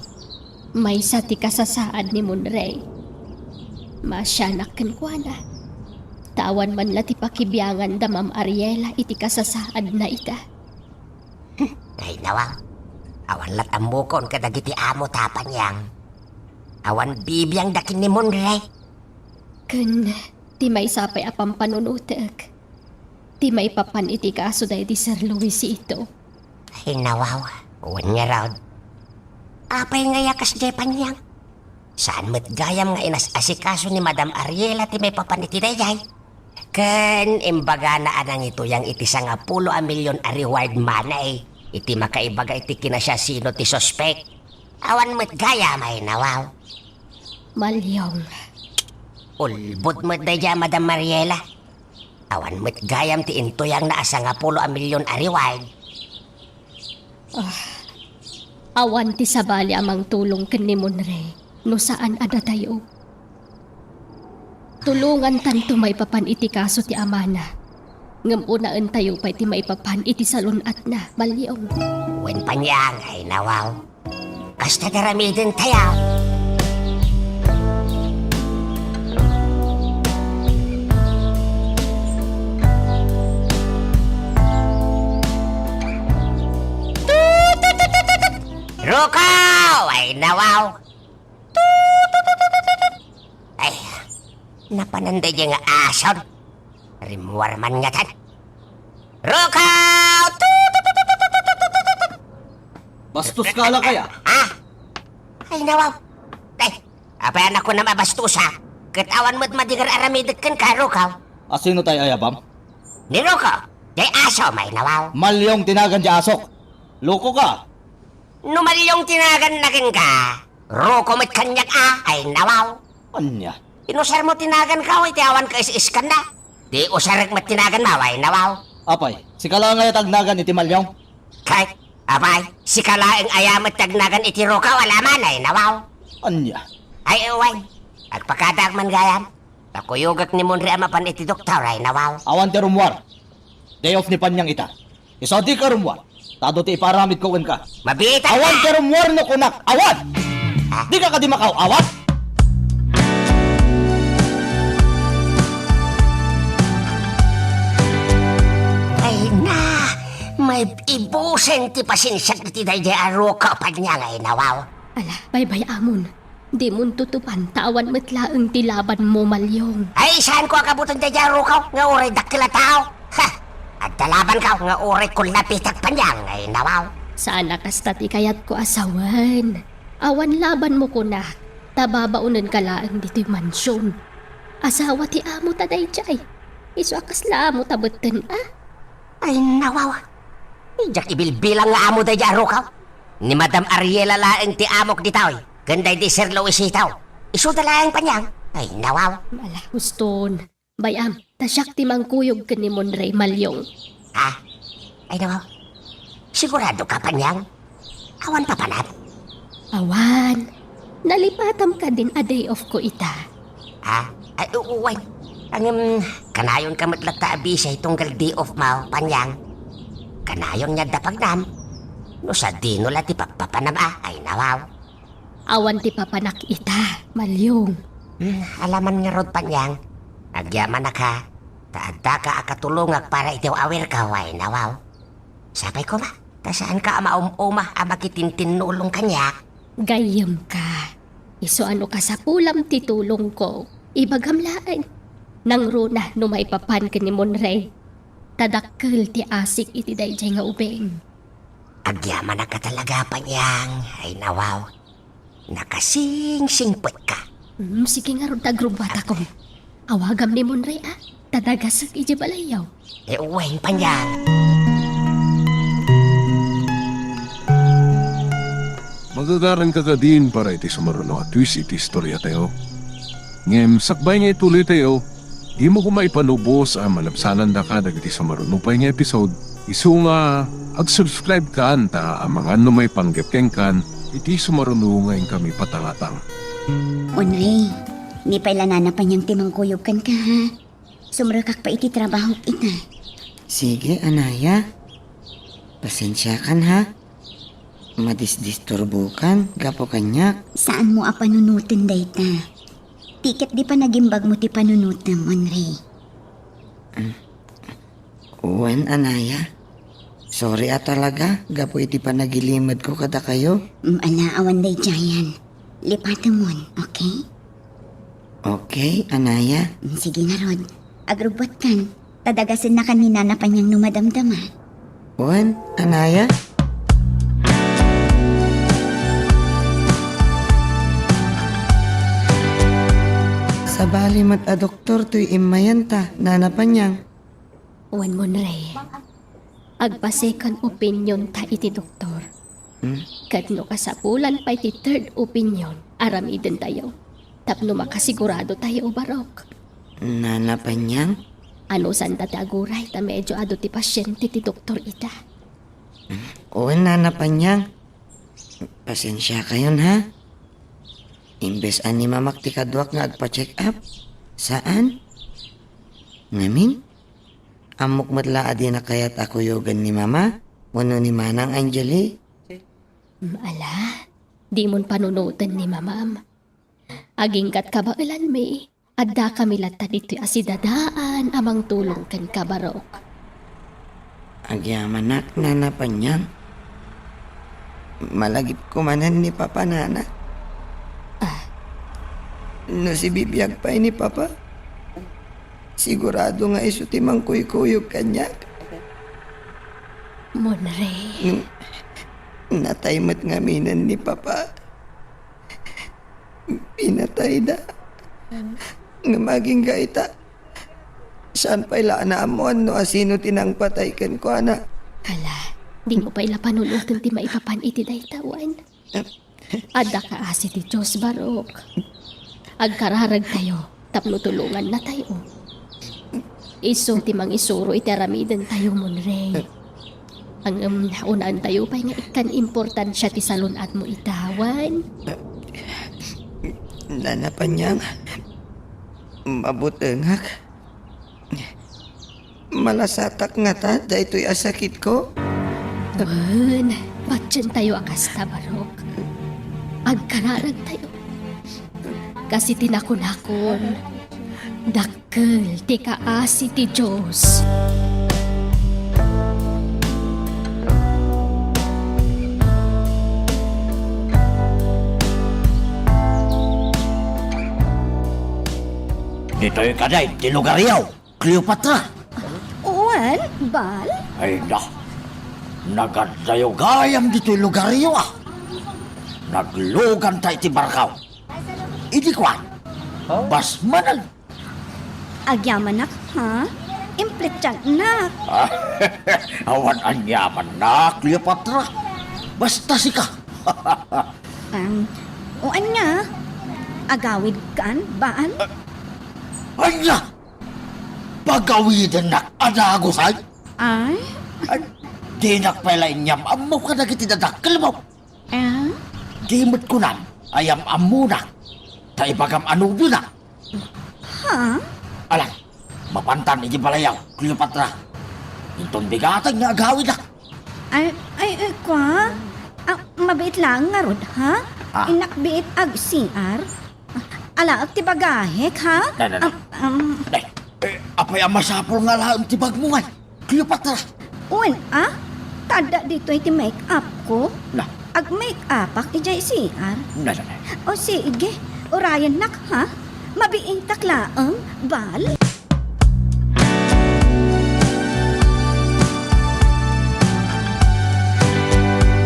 Maysa ti kasasaad ni Monroy. Maasianak kenkuana. Ta awan man la ti pakibiangan da Ma'am Ariela iti kasasaadna ita. Ay nawaw. Awan lat ammokon kadagiti amo ta, Panyang. Awan bibiangda ken ni Monroy. Ken ti maysa pay a pampanunutek ti maipapan iti kaso daydi Sir Luisito. Ay, nawaw. Wen ngarud. Apay nga ya kasdiay, Panyang? Saan met gayam nga inas-asikaso ni Madam Ariela ti maipapan iti daydiay? Ken imbagana a nangituyang iti sangapulo a milyon a reward money iti makaibaga iti kinasiasino ti suspek. Awan met gayam, ay nawaw. Malyong. Ulbod met daydiay a Madam Mariela. Awan met gayam ti intuyangna a sangapulo a milyon a reward. Ah, Awan ti sabali a mangtulong ken ni Monre no saan a datayo. Tulongantanto maipapan iti kaso ti amana, ngem unaentayo pay ti maipapan iti salun-atna, Malyong. Wen, Panyang, ay nawaw. Kasta ti aramidentayo. Rukaw! Ay, nawaw! Ay, napanan daydiay nga ason. Rimmuar man ngatan. Rukaw! Bastos ka, ala kaya? Ah? Ay, nawaw. Ay, apay a kunam a bastosa? Ket awan met madi nga ar-aramidek kenka, Rukaw. A, sino tay ayabam? Ni Rukaw, diay asom, ay nawaw. Malyong ti nagan diay asok. Loko ka. No Malyong ti naganna kenka, Rukaw met kaniak a, ay nawaw. Ania? Inusarmo ti naganko, iti awan ka is-iskanna. Di usarek met ti naganmo, ay nawaw. Apay, sika laeng aya ti agnagan iti Malyong? Kay, apay, sika laeng aya met ti agnagan iti Rukaw a laman, ay nawaw. Ania? Ay, uwan. Agpakadaak man gayam. Ta kuyogek ni Monre a mapan iti doktor, ay nawaw. Awan ti rummuar. Day off ni Panyang ita. Isu a dika rummuar. Ta adu ti ipaaramidko kenka. Mabiitak ka! Awan ti rummuar no kunak. Awan! Ah? Dika kadi makaw-awat? Ay na, maibusen ti pasensiak iti daydiay a Rukaw, Panyang, ay nawaw. Ala, baybay-amon. Dimon tutupan ta awan met laeng ti labanmo, Malyong. Ay, saanko a kabuton daydiay a Rukaw nga uray dakkel a tao. Ha! Adda labanko nga uray kullapitak, Panyang, ay nawaw. Saan a kasta ti kayatko a sawen. Awan labanmo kunak, ta babaonenka laeng ditoy mansion. Asawa ti amota daydiay. Isu a kasla amota betten a? Ay, nawaw. Diak ibilbilang nga amo daydiay a Rukaw. Ni Madam Ariela laeng ti amok ditoy, ken daydi Sir Luisito. Isuda laeng, Panyang. Ay, nawaw. Ala, Huston. Bay-am, ta siak ti mangkuyog ken ni Monre, Malyong. Ha? Ay, nawaw. Siguradoka, Panyang? Awan papanam? Awan. Nalipatam kadin a day off ko ita. Ha? Ay, u-, uwan. Ngem, kanayonka met latta a busy tunggal day off mo, Panyang. Kanayon nga adda pagnam. No sadino la ti pappapanam a, ay nawaw. Awan ti papanak ita, Malyong. Hmm, ala man ngarud, Panyang. Agyamanak a, ta addaka a katulongak para iti aw-awirko, ay nawaw. Sapay koma, ta saanka a maum-uma a makitintinnulong kaniak. Gayyemka. Isu a no kasapulam ti tulongko, ibagam laeng. Nangruna no maipapan ken ni Monre. Ta dakkel ti asik iti daydiay nga ubing. Agyamanak a talaga, Panyang. Ay nawaw. Nakasingsingpetka. Hmm, sige ngarud ta agrubbuatakon. Awagam ni Monre a, ta dagasek idiay balayyo. Eh, uwayen, Panyang. Magagaranka kadin para iti sumaruno a twist iti istoriatayo. Ngem sakbay nga ituloytayo, dimo koma ipanubos a malabsanandaka dagiti sumaruno pay nga episode. Isu nga, ag-subscribe kan ta amangan no maipanggep kenkan iti sumaruno nga inkami patangatang. Monre, ni pay la Nana Panyang ti mangkuyog kenka, ha? Sumrekak pay iti trabahok ita. Sige, anaya. Pasensiakan, ha? Madisdisturbokan gapu kaniak. Saanmo a panunoten dayta. Ti ket di panagimbagmo ti panunotem, Monre. Wen, anaya. Sorry a talaga gapu iti panagilimedko kadakayo. Mm, ala, awan daydiayen. Lipatemon, okay? Okay, anaya. Mm, sige ngarud. Agrubbuatkan. Ta dagasennakan ni Nana Panyang no madamdama. Wen, anaya. Sabali met a doktor toy immayenta, Nana Panyang. Wen, Monre. Agpa-second opinion ta iti doktor. Hmm? Ket no kasapulan pay ti third opinion, aramidentayo. Tapno makasigurado tayo, barok. Nana Panyang? Anusanta ti aguray ta medyo adu ti pasyente ti doktor ita. Wen, Nana Panyang. Pasensiakayon, ha? Imbes a ni mamak ti kaduak nga agpa-check up, saan? Ngamin, ammok met la a dina kayat a kuyogen ni mama wenno ni manang Angeli. Mm, ala, dimon panunoten ni mamam. Aginggat kabaelanmi, addakami latta ditoy a sidadaan a mangtulong kenka, Barok. Agyamanak, Nana Panyang. Malagipko manen ni Papa, Nana. Ah. No sibibiag pay ni Papa, sigurado nga isu ti mangkuykuyog kaniak. Monre. N-, natay met ngaminen ni Papa. Pinatayda. Ngem agingga ita, saan pay la a naammoan no asino ti nangpatay kenkuana. Hala, dimo pay la panunoten ti maipapan iti dayta, wen? Adda kaasi ti Dios, Barok. Agkararagtayo tapno tulongannatayo. Isu ti mangisuro iti aramidentayo, Monre. Ngem, unaentayo pay nga ikkan importansia ti salun-atmo ita, wen? Nana Panyang, mabutengak. Malasatak ngata daytoy a sakitko? Wen, patientayo a kasta, Barok. Agkararagtayo. Kas iti nakunakon, dakkel ti kaasi ti Dios. Ditoy kadi ti lugaryo, Cleopatra. Wen, Bal? Ay na, nagaddayo gayam ditoy lugaryo, a. Nagluganta iti barkaw. Idi kuan, basmanen. Agyamanak, ha? Implittiannak. Awan aniamannak, Cleopatra. Basta sika. Em, o ania? Agawidkan, Bal? Ania? Pagawidennak a dagus, ay? Ay? Ay, dinak pay la inyam-ammo kadagiti dadakkelmo. Eh? Di met kunam a yam-ammonak, ta ibagam a nobiona. Ha? Ala, mapantan iti balayyo, Cleopatra. Inton bigaten nga agawidak. Ay, ay, ay, kua? Ah, mabiit laeng ngarud, ha? Ah. Innak biit ag-C R. Alaek ti bagahek, ha? Na, na, na. Am, am. Nay, eh, apay a masapul nga alaem ti bagmo ngay, Cleopatra? Wen, a? Ta adda ditoy ti make-up ko. Na. Ag-make-upak idiay C R. Na, na, na. O sige, urayennak, ha? Mabiitak laeng, Bal.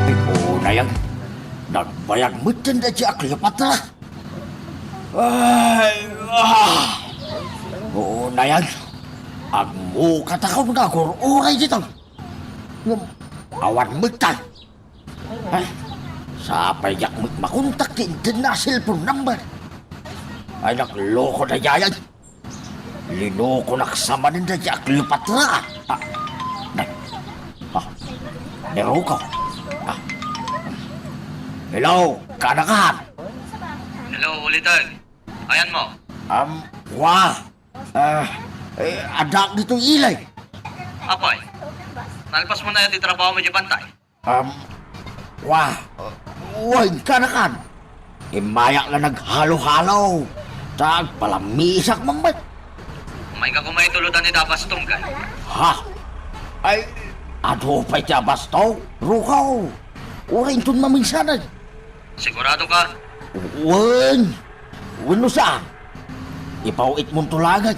Ay, unay, nagbayag metten daydi a Cleopatra. Ay, ah! Unay, agmukatakon nga agur-uray ditoy. Ngem, awan metten. Ay, sapay diak met makontak ti inted na a cellphone number. Ay, nagloko daydiay. Linukonak sa manen daydi a Cleopatra. Ah, nay. Ah, ni Rukaw. Ah. Hello, kaanakan. Hello, uliteg. Ayanmo? Um, wa. Ah, eh, addaak ditoy Ilay. Apay, nalpasmo na ti trabahomo idiay bantay? Um, wa, wen, kaanakan. Immayak la naghalo-halo, ta agpalamisak man met. Umayka koma iti uludan ita a bastong, kan? Ha? Ay, adu pay ti a bastong, Rukaw. Uray inton maminsanen. Siguradoka? Wen. Wenno saan, ipaw-itmonto laengen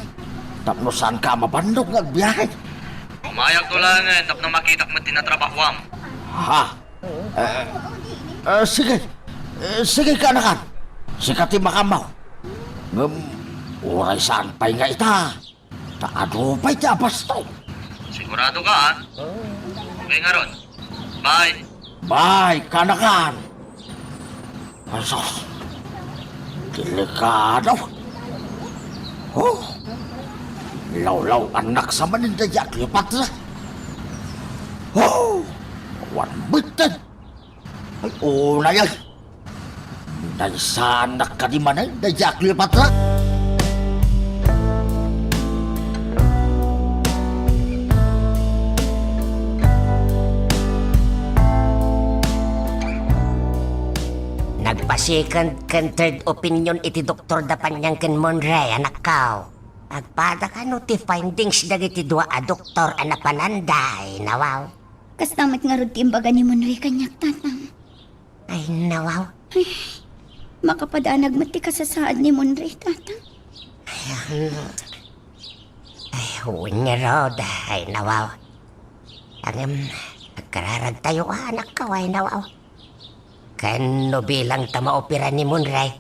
tapno saanka a mabannog nga agbiahe. Umayakto laengen tapno makitak met ti natrabahoam. Ha? Eh, eh, sige. Eh, sige, kaanakan. Sika ti makaammo. Ngem, uray saan pay nga ita. Ta adu pay ti a bastong. Siguradoka, a? Okay ngarud. Bye. Bye, kaanakan. Ay, sus. Delikado. Oh. Lawlaw-annak sa manen daydi a Cleopatra. Oh. Awan metten. Ay, unay, ay. Naisanak kadi manen, daydi a Cleopatra. Nagpa-second ken third opinion iti doktor da Panyang ken Monre, anakko. Agpada kano ti findings dagiti dua a doktor a napananda, ay nawaw. Kasta met ngarud ti imbaga ni Monre kaniak, Tatang. Ay, nawaw. Ay, makapadanag met ti kasasaad ni Monre, Tatang. Ay, um, ay, wen ngarud, ay, nawaw. Ngem, agkararagtayo, anakko, ay, nawaw. Ken no bilang ta maopera ni Monre,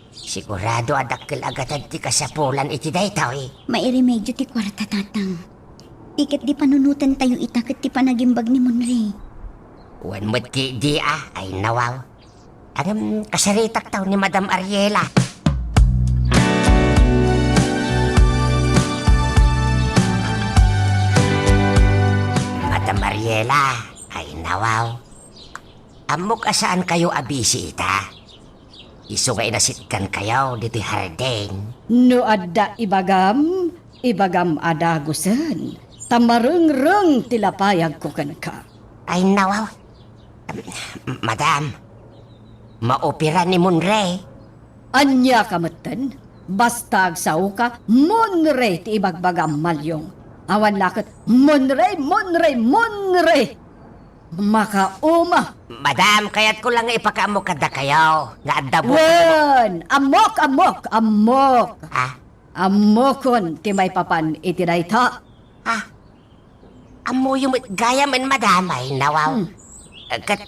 sigurado a dakkel a gatad ti kasapulan iti daytoy. Mairemedio ti kuarta, Tatang. Ti ket di panunotentayo ita ket ti panagimbag ni Monre. Wen met ti di a, ay nawaw. Ngem kasaritaktaw ni Madam Ariela. Madam Ariela, ay nawaw. Ammok a saankayo a bisi ita. Isu nga inasitgankayo ditoy hardin. No adda ibagam, ibagam a dagusen, ta marengreng ti lapayagko kenka. Ay, nawaw. Madam, maopera ni Monre. Ania ka metten? Basta agsaoka, Monre ti ibagbagam, Malyong. Awan la ket Monre, Monre, Monre! Makauma! Madam, kayatko lang nga ipakaammo kadakayo nga adda buot. Wen, ammok, ammok, ammok. Ah? Ammokon ti maipapan iti dayta. Ah? Ammoyo met gayam, madam, ay nawaw. Hmm. Eh, ket,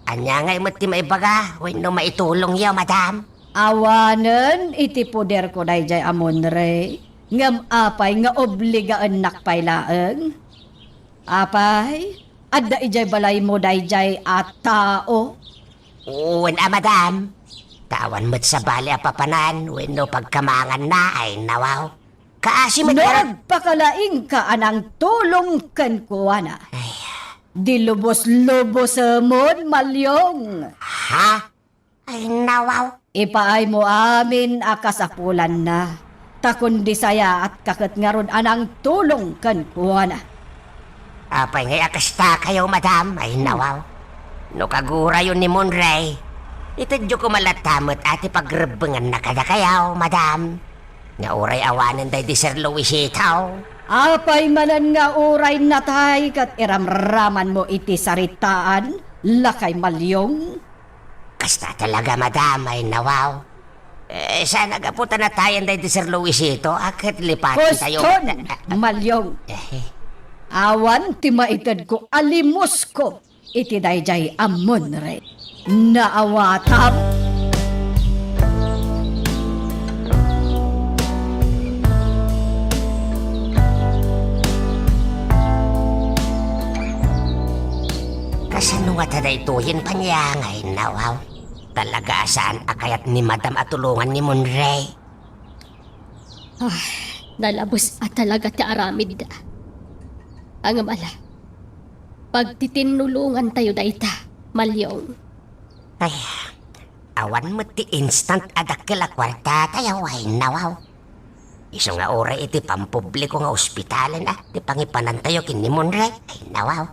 ania ngay met ti maibaga wenno maitulongyo, madam? Awanen iti poderko daydiay a Monre, ngem apay nga obligaennak pay laeng? Apay, adda idiay balaymo daydiay a tao? Wen a, madam. Ta awan met sabali a papanan wenno pagkamanganna, ay nawaw. Kaasi met. No ngarud, agpakalaingka a nangtulong kenkuana, ay, di lubos-lubosemon, Malyong. Ha? Ay, nawaw. Ipaaymo amin a kasapulanna, ta kundi sayaatka ket ngarud a nangtulong kenkuana. Apay ngay a kastakayo, madam? Ay, nawaw. No kagurayo ni Monre, itedyo koma latta met a ti pagrebbenganna kadakayo, madam. Nga uray awanen daydi Sir Luisito. Apay manen nga uray natay ket iramramanmo iti saritaan, lakay Malyong? Kasta talaga, madam, ay nawaw. Eh, saan a gapu ta natayen daydi Sir Luisito, a ket lipatentayo. Huston, Malyong. Eh. Awan ti maitedko a limusko iti daydiay a Monre. Naawatam? Kasano ngata daytoyen, Panyang, ay nawaw? Talaga a saan a kayat ni Madam a tulongan ni Monre. Ah, nalabes a talaga ti aramidda. Ngem ala, pagtitinnulongantayo dayta, Malyong. Ay, awan met ti instant a dakkel a kuartatayo, ay nawaw. Isu nga uray iti pampubliko nga ospitalen a ti pangipanantayo ken ni Monre, ay nawaw.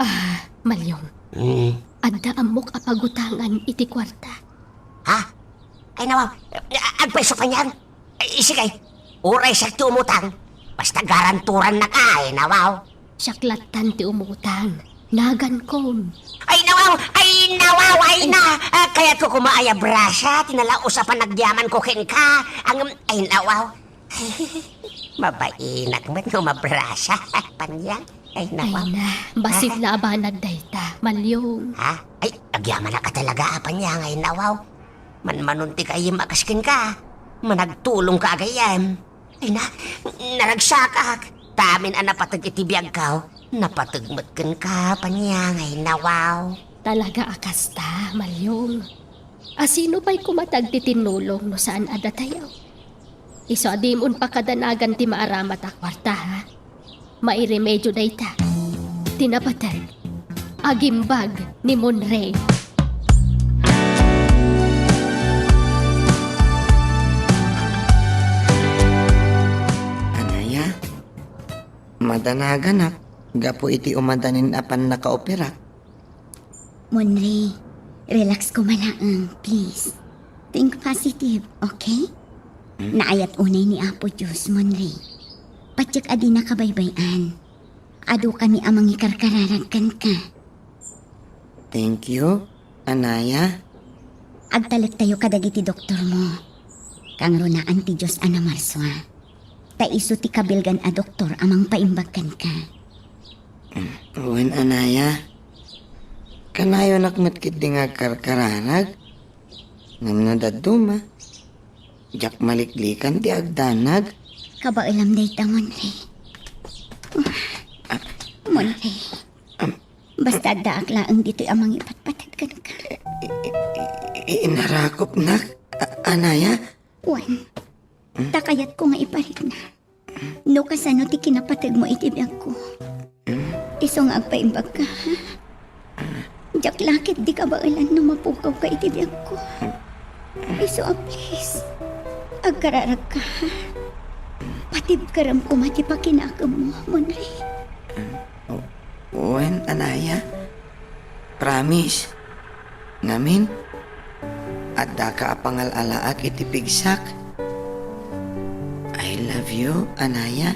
Ah, Malyong. Hmm. Adda ammok a pagutangan iti kuarta. Ha? Ay, nawaw. Agpayso, Panyang. Ay, sige. Uray siak ti umutang, basta garanturannak, ay, nawaw. Siak lattan ti umutang. Nagankom. Ay, nawaw! Ay, nawaw! Ay, na! Ah, kayatko koma a abrasa ti nalaus a panagyamanko kenka. Ang, ay, nawaw. Mabainak met no mabrasa, Panyang. Ay, nawaw. Ay na, bassit la a banag dayta, Malyong. Ha? Ay, agyamanak a talaga, a, Panyang, ay, nawaw. Manmanon ti gayyem a kas kenka. Managtulongka a gayyem. Ay na, naragsakak. Ta amin a napateg iti biagko, napateg met kenka, Panyang, ay, nawaw. Talaga a kasta, Malyong. A sino pay koma ti agtitinnulong no saan a datayo? Isu a dimon pakadanagan ti maaramat a kuarta, ha? Mairemedio dayta. Ti napateg, Agimbag ni Monre. Anaya, madanaganak gapu iti umadanin a pannakaoperak. Monre, relax koma laeng, please. Think positive, okay? Hmm? Naayat unay ni Apo Dios, Monre. Patiek a dina kabaybay-an. Adu kami a mangikarkararag kenka. Thank you, Anaya. Agtalektayo kadagiti doktormo. Kangrunaan ti Dios a namarsua. Ta isu ti kabilgan a doktor a mangpaimbag kenka. Wen, Anaya. Kanayonak met ketdi nga agkarkararag. Ngem no dadduma, diak maliklikan ti agdanag. Kabaelam dayta, Monre. Ah. Monre. Am. Basta addaak laeng ditoy a mangipatpateg kenka. I-, i-, i-, inarakopnak, a-, Anaya? Wen, ta kayatko nga iparikna. No kasano ti kinapategmo iti biagko. Isu nga agpaimbagka, ha? Diak la ketdi kabaelan no mapukawka iti biagko. Isu a please, agkararagka, ha? Patibkerem koma ti pakinakemmo, Monre. Wen, Anaya. Promise. Ngamin, addaka a pangal-alaak iti pigsak. I love you, Anaya.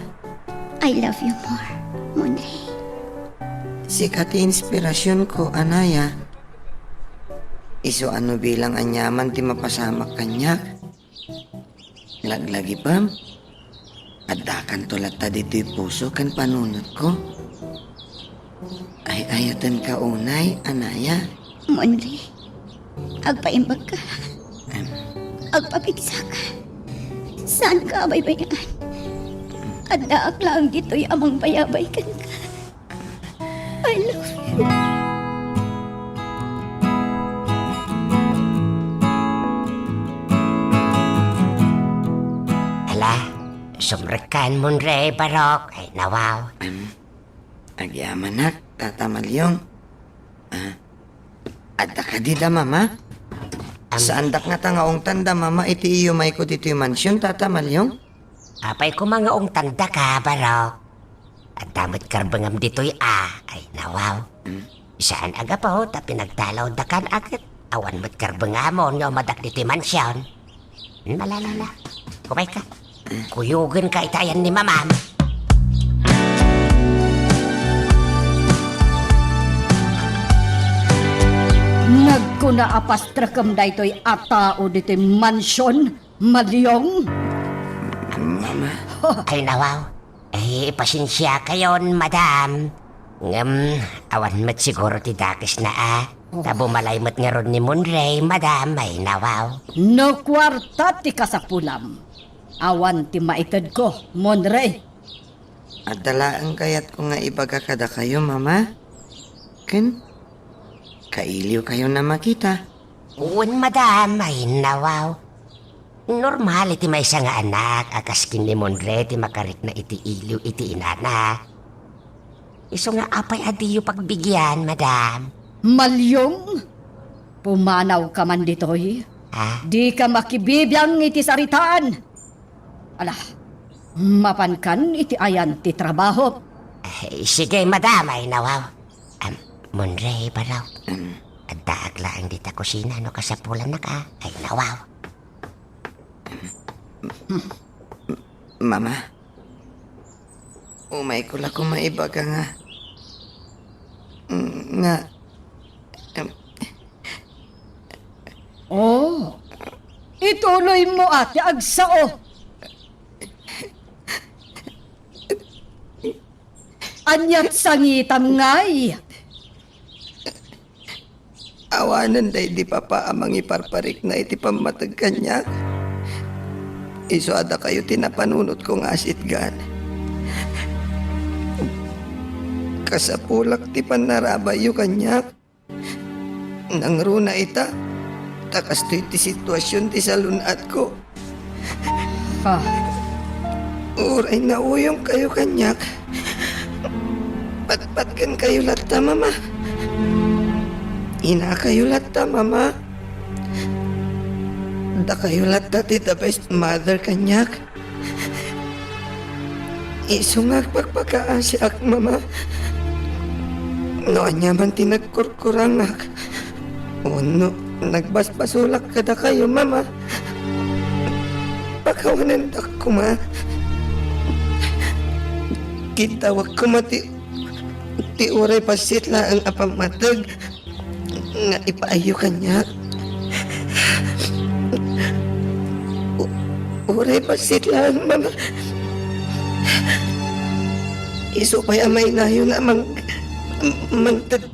I love you more, Monre. Sika ti inspirasionko, Anaya. Isu a no bilang aniaman ti mapasamak kaniak, laglagipem, addakanto latta ditoy puso ken panunotko. Ay-ayatenka unay, Anaya. Monre, agpaimbagka. Em. Agpapigsaka. Saanka a baybay-an. Addaak laeng ditoy a mangbayabay kenka. I love you. Ala, sumrekkan, Monre, barok. Ay, nawaw. Em, agyamanak, Tata Maliong. Ah, adda kadi da Mama? Am- Saandak ngata nga ungtan da Mama iti iyumayko ditoy mansion, Tata Maliong? Apay koma nga ungtandaka, barok. Adda met karbengam ditoy a, ay nawaw. Hmm? Saan a gapu ta pinagtalawdakan a ket awan met karbengamon nga umadak ditoy mansion. Hmm, malalala. Kumayka. Kuyogenka iti ayan ni Mamam. Nagkuna a pastrekem daytoy a tao ditoy mansion. Maliong? Mama. Ay, nawaw. Eh, pasensiakayon, madam. Ngem, awan met siguro ti dakesna a. Oh. Ta bumalay met ngarud ni Monre, madam. Ay, nawaw. No kuarta ti kasapulam, awan ti maitedko, Monre. Adda laeng kayatko nga ibaga kadakayo, Mama. Ken, kailiwkayon a makita. Wen, madam, ay nawaw. Normal iti maysa nga anak a kas ken ni Monre ti makarikna iti iliw iti inana. Isu nga apay a diyo pagbigian, madam? Maliong, pumanawka man ditoy. Ha? Dika makibibiang iti saritaan. Ala, mapankan iti ayan ti trabaho. Eh, sige, madam, ay nawaw. Am, Monre, barok. Mm. Addaak laeng dita kusina no kasapulannaka. Ay, nawaw. Mama, umayko la koma ibaga nga, nga, em, Oh, ituloy mo, ate, agsao. Aniat sangitam ngay? Awanen daydi papa a mangiparparikna iti pammateg kaniak. Isu a dakayo ti napanunotko nga asitgan. Kasapulak ti pannarabayyo kaniak. Nangruna ita, ta kastoy ti situasion ti salun-atko. Ah. Uray nauyongkayo kaniak, patpatkenkayo latta, Mama. Inakayo latta, Mama. Dakayo latta ti the best mother kaniak. Isu nga agpakpakaasiak, Mama. No ania man ti nagkurkurangak, wenno nagbasbasolak kadakayo, Mama, pakawanendak koma. Kiddawek koma ti, ti uray bassit laeng a pammateg nga ipaayyo kaniak. U-, uray bassit laeng, Mama. Isu pay a mainayon a mang-, mangted-,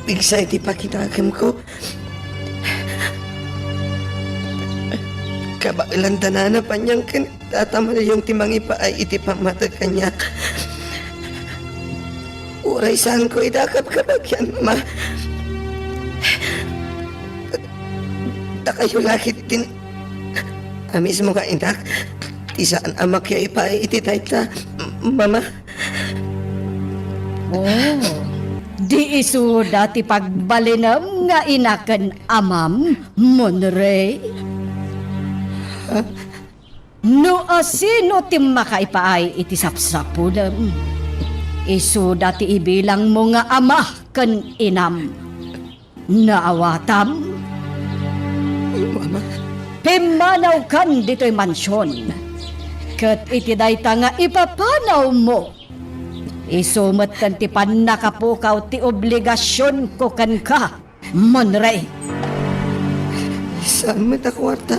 pigsa iti pakinakemko. Kabaelan ta nana Panyang ken Tata Maliong ti mangipaay iti pammateg kaniak. Uray saanko ida a kabkabagian, Mama. Dakayo la ketdin a mismo nga inak ti saan a makiaipaay iti dayta, Mama. Oh, di isuda ti pagbalinem nga ina ken amam, Monrey? No asino ti makaipaay iti sapsapunem, isuda ti ibilangmo nga ama ken inam. Naawatam? Mama. Pimmanawkan ditoy mansion. Ket iti dayta nga ipapanawmo, isu met ti pannakapukaw ti obligasionko kenka, Monrey. Saan met a kuarta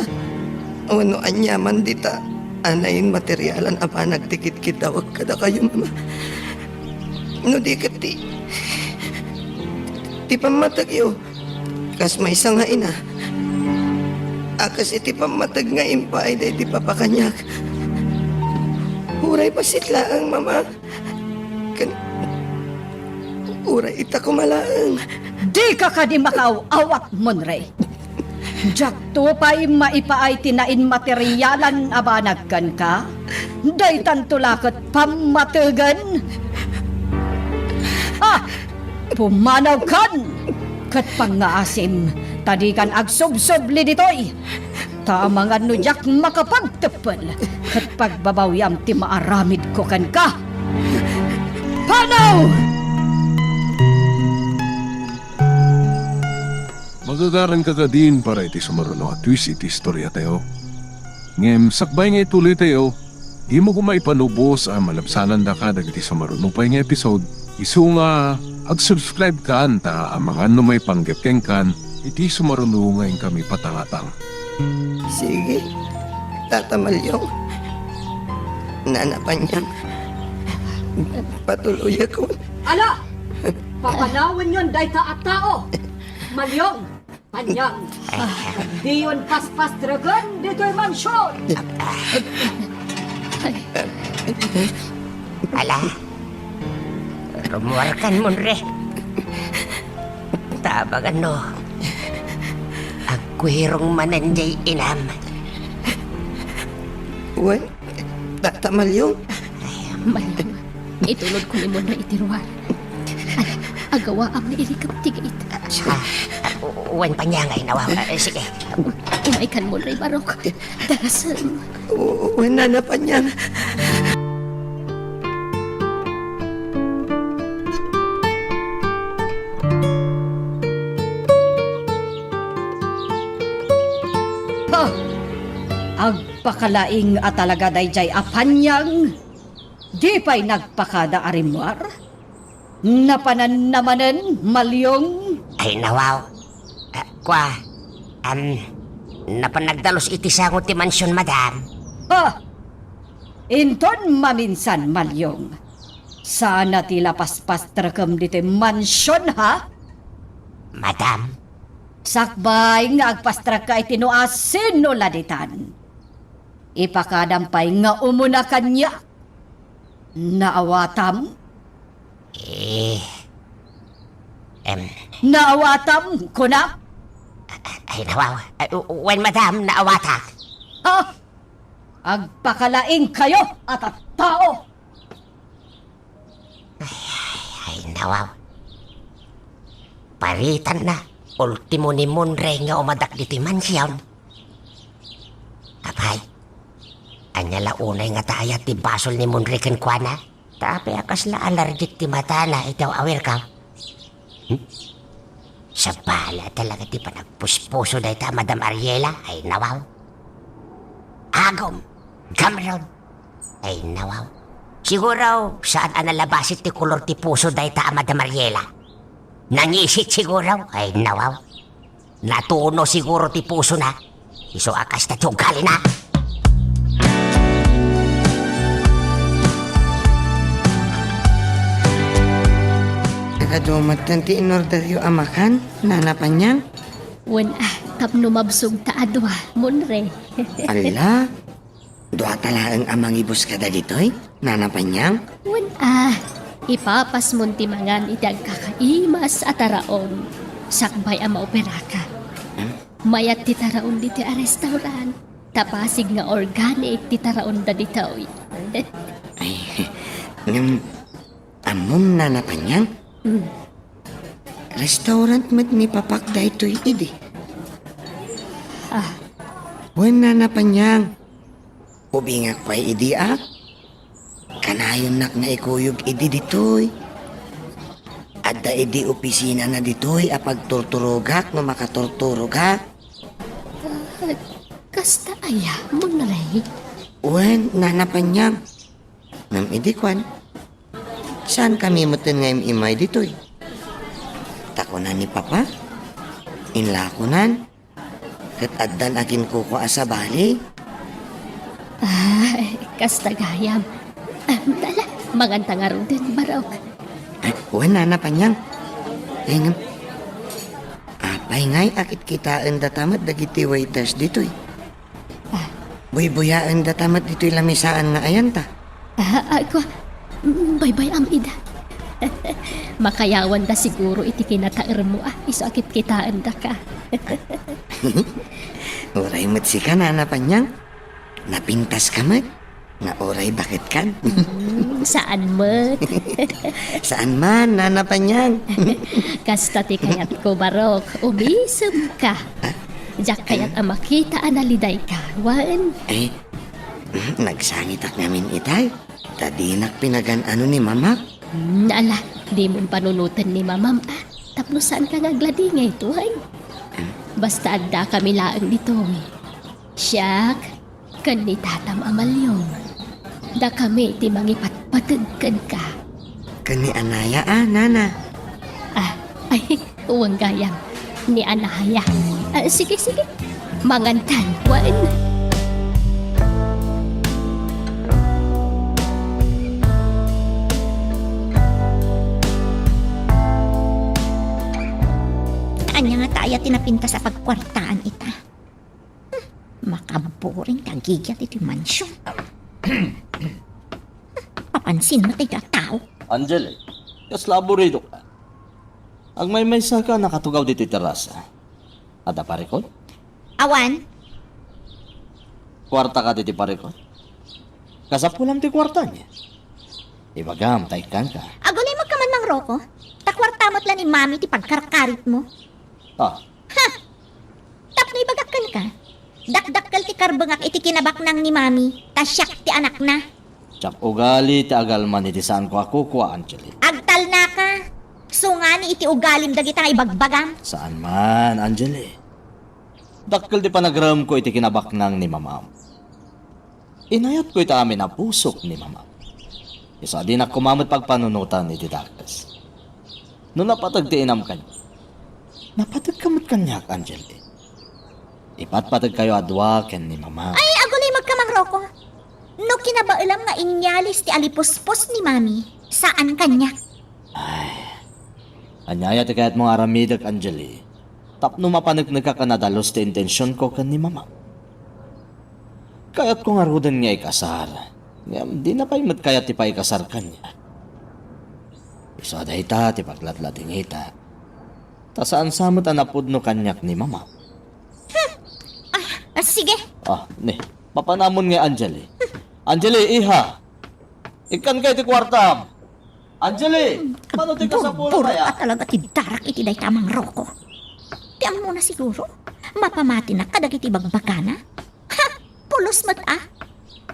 wenno aniaman dita a nainmaterialan a banag ti kidkiddawek kadakayo, Mama. No di ket ti, ti pammategyo, kas maysa nga ina a kas iti pammateg nga impaayda iti papa kaniak. Uray bassit laeng, Mama. Ken uray ita koma laeng. Dika kadi makaaw-awat, Monrey. Diakto pay maipaay ti nainmaterialan a banag kenka? Daytanto la ket pammategen? Ah! Pumanawkan ket pangngaasim, ta dikan agsubsubli ditoy. Ta amangan no diak makapagteppel ket pagbabawiam ti maaramidko kenka. Panaw! Magagaranka kadin para iti sumaruno a twist iti istoriatayo. Ngem sakbay nga ituloytayo, dimo koma ipanubos a malabsanandaka dagiti sumaruno pay nga episode. Isu nga, ag-subscribe kan ta amangan no maipanggep kenkan iti sumaruno nga inkami patangatang. Sige, Tata Maliong. Nana Panyang. Patuloyakon. Ala! Papanawenyon dayta a tao! Maliong! Panyang, diyon paspastreken ditoy mansion! Ala, rumuarkan, Monrey. Tabangan no, agkuirong manen jay inam. Wen, Tata Maliong. Maliong, itulodko ni Monrey iti ruar. Ay, agawaam nga irikep ti gate. Ah, ah, wen, Panyang, ay nawaw. Ah, sige. Umaykan, Monrey, barok. Darasem. Wen, Nana Panyang. Ha! Agpakalaing a talaga daydiay a Panyang. Di pay nagpakada a rimmuar? Napananna manen, Maliong? Ay, nawaw. Ah, kua, am, napan nagdalus iti sango ti mansion, madam. Ah! Inton maminsan, Maliong, saan a ti la paspastrekem ditoy mansion, ha? Madam? Sakbay nga agpastrekka iti no asino la ditan. Ipakadam pay nga umuna kaniak. Naawatam? Eh, em. Naawatam, kunak? Ay, nawaw. Ay, wen, madam, naawatak. Ha? Agpakalaingkayo a tattao! Ay, ay, nawaw. Paritanna, ultimo ni Monre nga umadak ditoy mansion. Apay, ania la unay ngata aya ti basol ni Monre kenkuana? Ta apay a kasla allergic ti matana iti aw-awirka? Hmm? Sabali a talaga ti panagpuspuso dayta a Madam Ariela? Ay, nawaw. Agom! Gamron! Ay, nawaw. Siguro, saan a nalabasit ti kolor ti puso dayta a Madam Ariela? Nangisit siguro? Ay, nawaw. Natuno siguro ti pusona. Isu a kasta ti ugalina. Nakadumat ti inorderyo a makan, Nana Panyang? Wen a, tapno mabsog ta a dua, Monre. Ala, duata laeng a mangibus kadagitoy, Nana Panyang? Wen a, ipapasmon ti mangan iti agkakaimas a taraon, sakbay a maoperaka. Hmm? Mayat ti taraon ditoy a restaurant, ta pasig nga organic ti taraonda ditoy. Ay, ngem, ammom, Nana Panyang? Hmm. Restaurant met ni Papak daytoy idi. Ah. Wen, Nana Panyang. Ubingak pay idi a. Kanayonnak nga ikuyog idi ditoy. Adda idi opisinana ditoy a pagturturogak no makaturturogak. Ah, kasta aya, Monre? Wen, Nana Panyang. Ngem idi kuan, saankami metten nga im-immay ditoy. Ta kuna ni Papa, inlakonan, ket addan a kinkukua a sabali. Ay, kasta gayam. Am, ala, manganta ngaruden, Barok. Ay, wen, Nana Panyang. Ay, ngem, apay ngay a kitkitaendata met dagiti waiters ditoy? Ah. Buybuyaendata met ditoy lamisaan nga ayanta. Ah, ah, kua, mm, baybay-am ida. Makayawanda siguro iti kinataermo, ah, isu a kitkitaendaka. Uray met sika, Nana Panyang. Napintaska met. Nga uray baketkan. Hmm, saan met. Saan man, Nana Panyang. Kasta ti kayatko, Barok. Umisemka. Ah? Diak kayat a makita a nalidayka, wen? Eh, nagsangitak ngamin itay. Ta dinak pinagan-ano ni Mamak. Hmm, ala, dimon panunoten ni Mamam, ah. Tapno saanka nga agladingay, tuay. Hmm? Basta addakami laeng ditoy. Siak, ken ni Tatam Amalio. Dakami ti mangipatpateg kenka. Ken ni Anaya a, Nana. Ah, ay, wen gayam. Ni Anaya. Ah, sige, sige. Mangantan, wen. Ania ngata aya ti napintas a pagkuartaan ita? Makaburing kagigiat iti mansion. Papansin mo tayo tao. Angeli, kasla aburidoka. Agmaymaysa ka nakatugaw ditoy terasa. Adda parikot? Awan. Kuarta ka ditoy parikot? Kasapulam ti kuarta niya. Ibagam, ta ikkan ka. Agulimot ka man, Mang Rocco. Ta kuarta met la ni Mami ti pagkarkarit mo. Ah, Ha! Tapno ibagak kenka, dakdakkel ti karbengak iti kinabaknang ni Mami, ta siak ti anakna. Diak ugali ti agalman iti saanko a kukua, Angeli. Agtalnaka! Sungani iti ugalim dagita nga ibagbagam. Saan man, Angeli. Dakkel ti panagremko iti kinabaknang ni Mamam. Inayatko ita amin a pusok ni Mamam. Isu a dinak koma met pagpanunotan iti dakes. No napateg ti inam kaniak, napategka met kaniak, Angeli. Ipatpategkayo a dua ken ni Mamam. Ay, agulimot ka, Mang Rocco. No kinabaelam nga inyalis ti alipuspos ni Mami, saan kaniak. Ay, ania aya ti kayatmo nga aramidek, Angeli? Tapno mapaneknekak a nadalus ti intensionko ken ni Mamam. Kayatko ngaruden nga ikasar, ngem dina pay met kayat ti paikasar kaniak. Isu a dayta ti paglatlatingita. Ta saan sa met a napudno kaniak ni Mamam. Ah, ah, sige. Ah, ni, mapanamon nga Angeli. Angeli, iha! Ikkanka iti kuartam! Angeli, mano ti kasapulan? Burbur a talaga ti darak iti dayta a mangroko. Ti ammona siguro, mapamatinak kadagiti bagbagana. Ha! Pulos met a!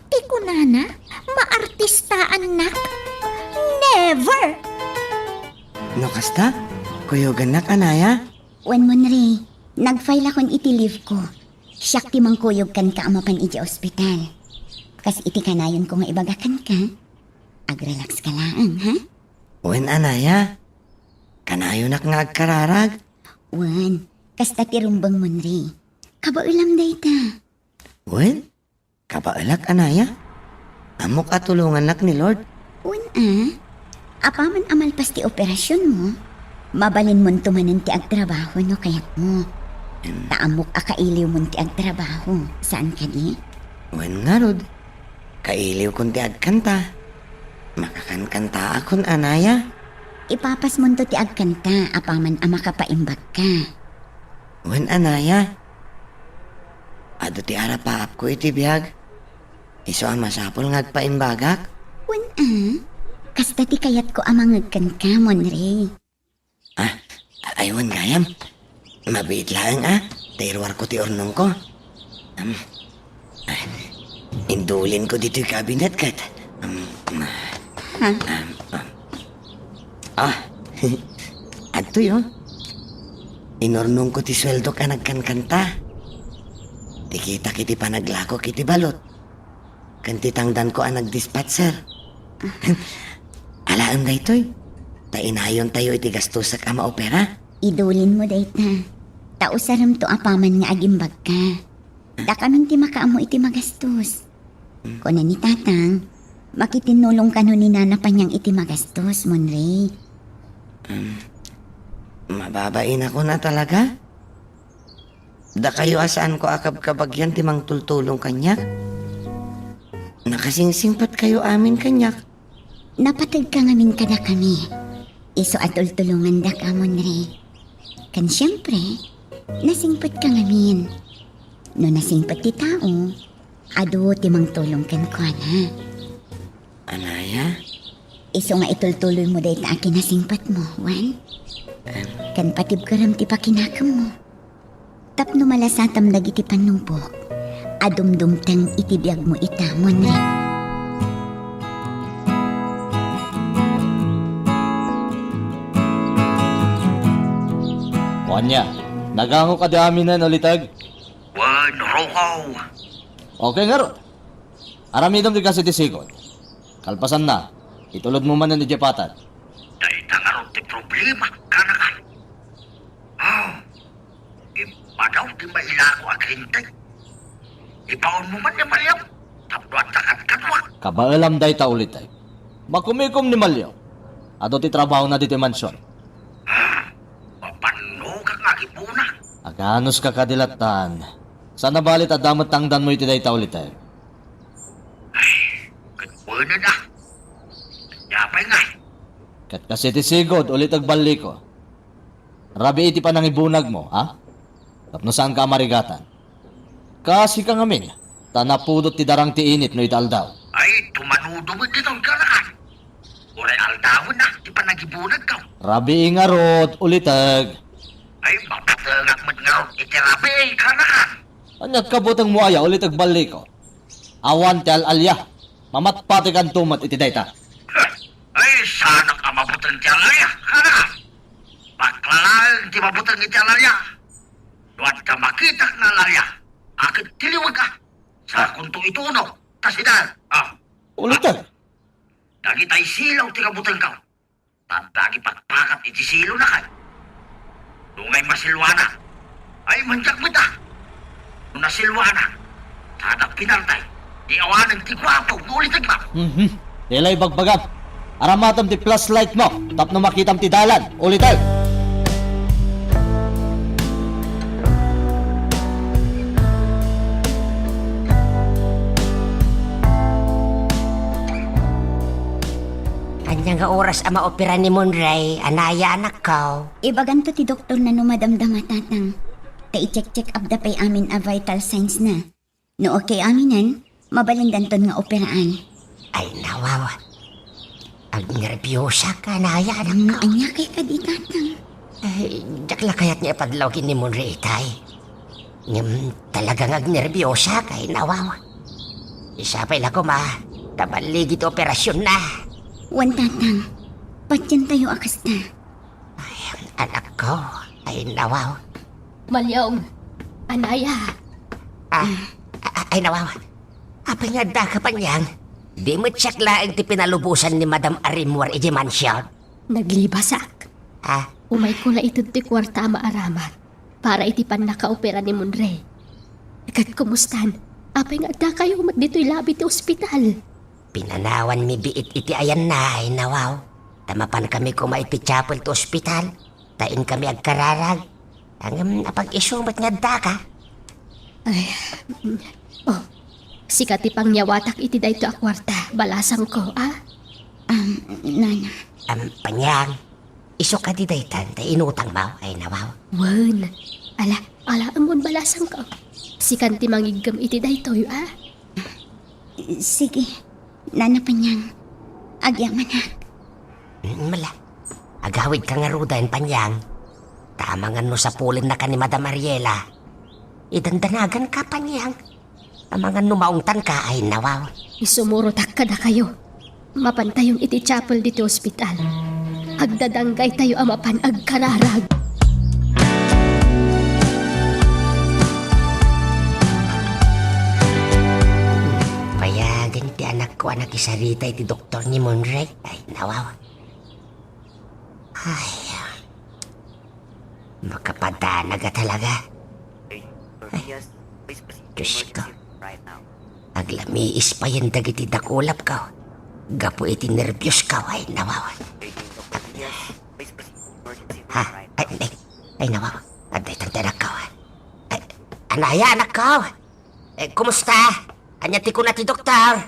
Ti kunana, maartistaannak. Never! No kasta, kuyogannak, anaya? Wen, Monre, nag-file akon iti leave ko. Siak ti mangkuyog kenka a mapan idiay ospital. Kas iti kanayonko nga ibaga kenka, agrelax ka laeng, ha? Wen, anaya. Kanayonak nga agkararag. Wen, kasta ti rumbeng, Monre. Kabaelam dayta. Wen, kabaelak, anaya. Ammok a tulongannak ni Lord. Wen a, apaman a malpas ti operasionmo, mabalinmonto manen ti agtrabaho no kayatmo. Em. Ta ammok a kailiwmon ti agtrabaho, saan kadi? Wen ngarud, kailiwkon ti agkanta. Makakankantaakon, anaya. Ipapasmonto ti agkanta apaman a makapaimbagka. Wen, anaya. Adu ti arapaapko iti biag. Isu a masapul nga agpaimbagak. Wen a, kasta ti kayatko a mangngeg kenka, Monre. Ah, ay, wen gayam. Mabiit laeng a, ta iruarko ti urnongko. Am, ah, indulinko ditoy kabinet ket, am, ah, Ha? am, am. Ah, adtoy, oh. Inurnongko ti sueldok a nagkankanta. Ti kitak iti panaglakok iti balot. Ken ti tangdanko a nagdispatcher. Alaem daytoy, ta inayontayo iti gastusak a maopera. Idulinmo dayta, ta usaremto apaman nga agimbagka. Dakamin ti makaammo iti magastos. Kuna ni Tatang, makitinnulong kano ni Nana Panyang iti magastos, Monre. Um, mababainakon a talaga? Dakayo a saanko a kabkabagian ti mangtultulong kaniak? Nakasingsingpetkayo amin kaniak. Napategka ngamin kadakami. Isu a tultulongandaka, Monre. Ken siempre, nasingpetka ngamin. No nasingpet ti tao, adu ti mangtulong kenkuana. Anaya? Isu nga itultuloymo dayta a kinasingpetmo, wen? Em. Ken patibkerem ti pakinakemmo. Tapno malasatam dagiti pannubok a dumdumteng iti biagmo ita, Monre. Ania, nagango kadi aminen, Uliteg? Wen, Rocco. Okay ngarud. Aramidem ti kas iti sigud. Kalpasanna, itulodmo manen idiay patad. Dayta ngarud ti problema, kanakan. Ah, impadaw ti mailako a green tape. Ibaonmo man ni Malyam, tapno adda kadkadua. Kabaelam dayta, Uliteg. Makumikom ni Malyam. Adu ti trabahona ditoy mansion. Ah, mapannogak nga agibuna. Aganuska kadi lattan. Saan a bali ta adda met tangdanmo iti dayta, Uliteg. Ay, ket kuenen a. Apay ngay? Ket kas iti sigud, Uliteg, balliko. Rabii ti panangibunagmo, ha? Tapno saanka a marigatan. Kasika ngamin, ta napudot ti darang ti init no ita aldaw. Ay, tumanudo met ditoy, kanakan. Uray aldawen a ti panangibunagko. Rabii ngarud, Uliteg. Ay, mapatengak met ngarud iti rabii, kanakan. Ania kabutengmo aya, Uliteg, balliko? Awan ti al-alia. Mamatpatikanto met iti dayta. Ay, saanak a mabuteng ti al-alia, kanakan. Bakla laeng ti mabuteng iti al-alia. No adda makitak nga al-alia, aket ti liweg a. Sakonto iti uno, ta sida. Ah. Uliteg. Dagitay silaw ti kabutengko. Tandagi pakpakat iti silona kay. Nungay masilwana, ay, manyak met a. No nasilwana, tada pinartay, di awanen ti guapo nga Uliteg, ma'am. Mhm. Dayta la ibagbagam. Aramatem ti flashlight mo tapno makitam ti dalan, Uliteg. Ania nga oras a maopera ni Monray, anaya, anakko? Ibaganto ti doktor na no madamdama, Tatang. Ta i-check-check up da pay amin a vital signs na. No okay aminen, mabalindanton nga operaan. Ay, nawawa. Agnerbiosak, anaya, anak ko. Ania kadi, Tatang? Ay, diak la kayat nga ipadlaw ken ni Monre itay. Ngem talaga nga agnerbiosak, ay nawaw. Sapay la koma ta balligi ti operasionna. Wen, Tatang. Patientayo a kasta. Ay, anak ko, ay nawaw. Maliong, anaya. Ah, a-, ay nawaw. Apay nga addaka, Panyang? Di met siak laeng ti pinalubosan ni Madam Arimwar iti mansion. Naglibasak. Ah? Umayko la ited ti kuarta a maaramat para iti pannakaopera ni Monre. Ket kumustan? Apay nga addakayo met ditoy labi ti ospital? Pinanawanmi biit iti ayanna, ay nawaw. Ta mapankami koma iti chapel ti ospital, ta inkami agkararag. Ngem apag-isu met nga addaka? Ay, oh, sika ti pangyawatak iti daytoy a kuarta, balasangko, a? Um, Nana. Um, Panyang, isu kadi daytan ta inutangmo, ay nawaw? Wen. Ala, ala, ammon balasangko. Sikan ti mangiggem iti daytoy, a? Sige, Nana Panyang. Agyamanak. Mm, mala. Agawidka ngaruden, Panyang. Ta amangan no sapulennaka ni Madam Ariela. Idandanaganka, Panyang. Amangan no maungtanka, ay nawaw. Isumurotak kadakayo. Mapantayon iti chapel ditoy ospital. Agdadanggaytayo a mapan agkararag. Payagen ti anakko a nakisarita iti doktor ni Monre. Ay, nawaw. Ay. Makapadanag a talaga. Ay, Diyos ko. Aglamiis payen dagiti dakulapko gapu iti nerviosko. Ay, nawaw. Ha? Ay, ay, ay, nawaw. Adda itan ti anakko. Ay, anaya, anakko? Eh, kumusta? Ania ti kuna ti doktor?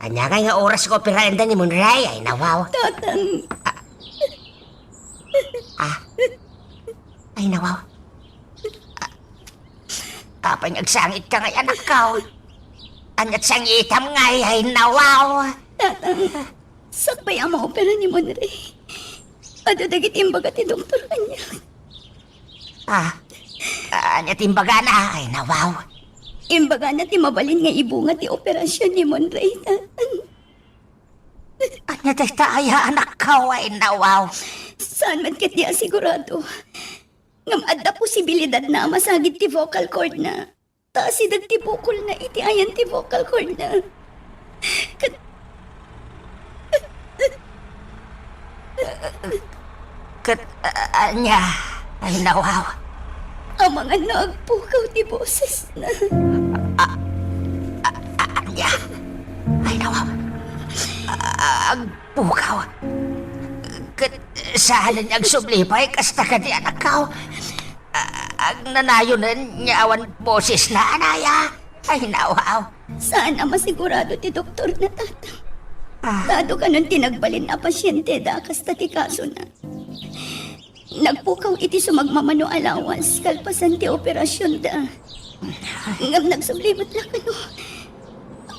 Ania ngay nga oras nga operayanda ni Monre? Ay, nawaw. Tatang. Ah. Ah. Ay, nawaw. Ah. Apay nga agsangitka ngay, anakko? Ania ti sangitam ngay? Ay, nawaw. Tatang, sakbay a maopera ni Monre, adu dagiti imbaga ti doktor kaniak. Ah, ania ti imbagana? Ay, nawaw. Imbagana ti mabalin nga ibunga ti operasion ni Monre, Tatang. Ania dayta aya, anakko? Ay, nawaw. Saan met ketdi a sigurado. Ngem adda posibilidadna a masagid ti vocal cordna. Ta asideg ti bukolna iti ayan ti vocal cordna. Ket, ket, a-, ania? Ay, nawaw. Amangan no agpukaw ti bosesna. A-, a-, a-, ania? Ay, nawaw. A-, agpukaw. Ket saan nga agsubli pay kasta kadi, anakko? A-, agnanayonen nga awan bosesna, anaya? Ay, nawaw. Saan a masigurado ti doktorna, Tatang. Ah. Ta adu kanon ti nagbalin a pasienteda a kasta ti kasona. Nagpukaw iti sumagmamano a lawas kalpasan ti operasionda. Ngem nagsubli met la kano.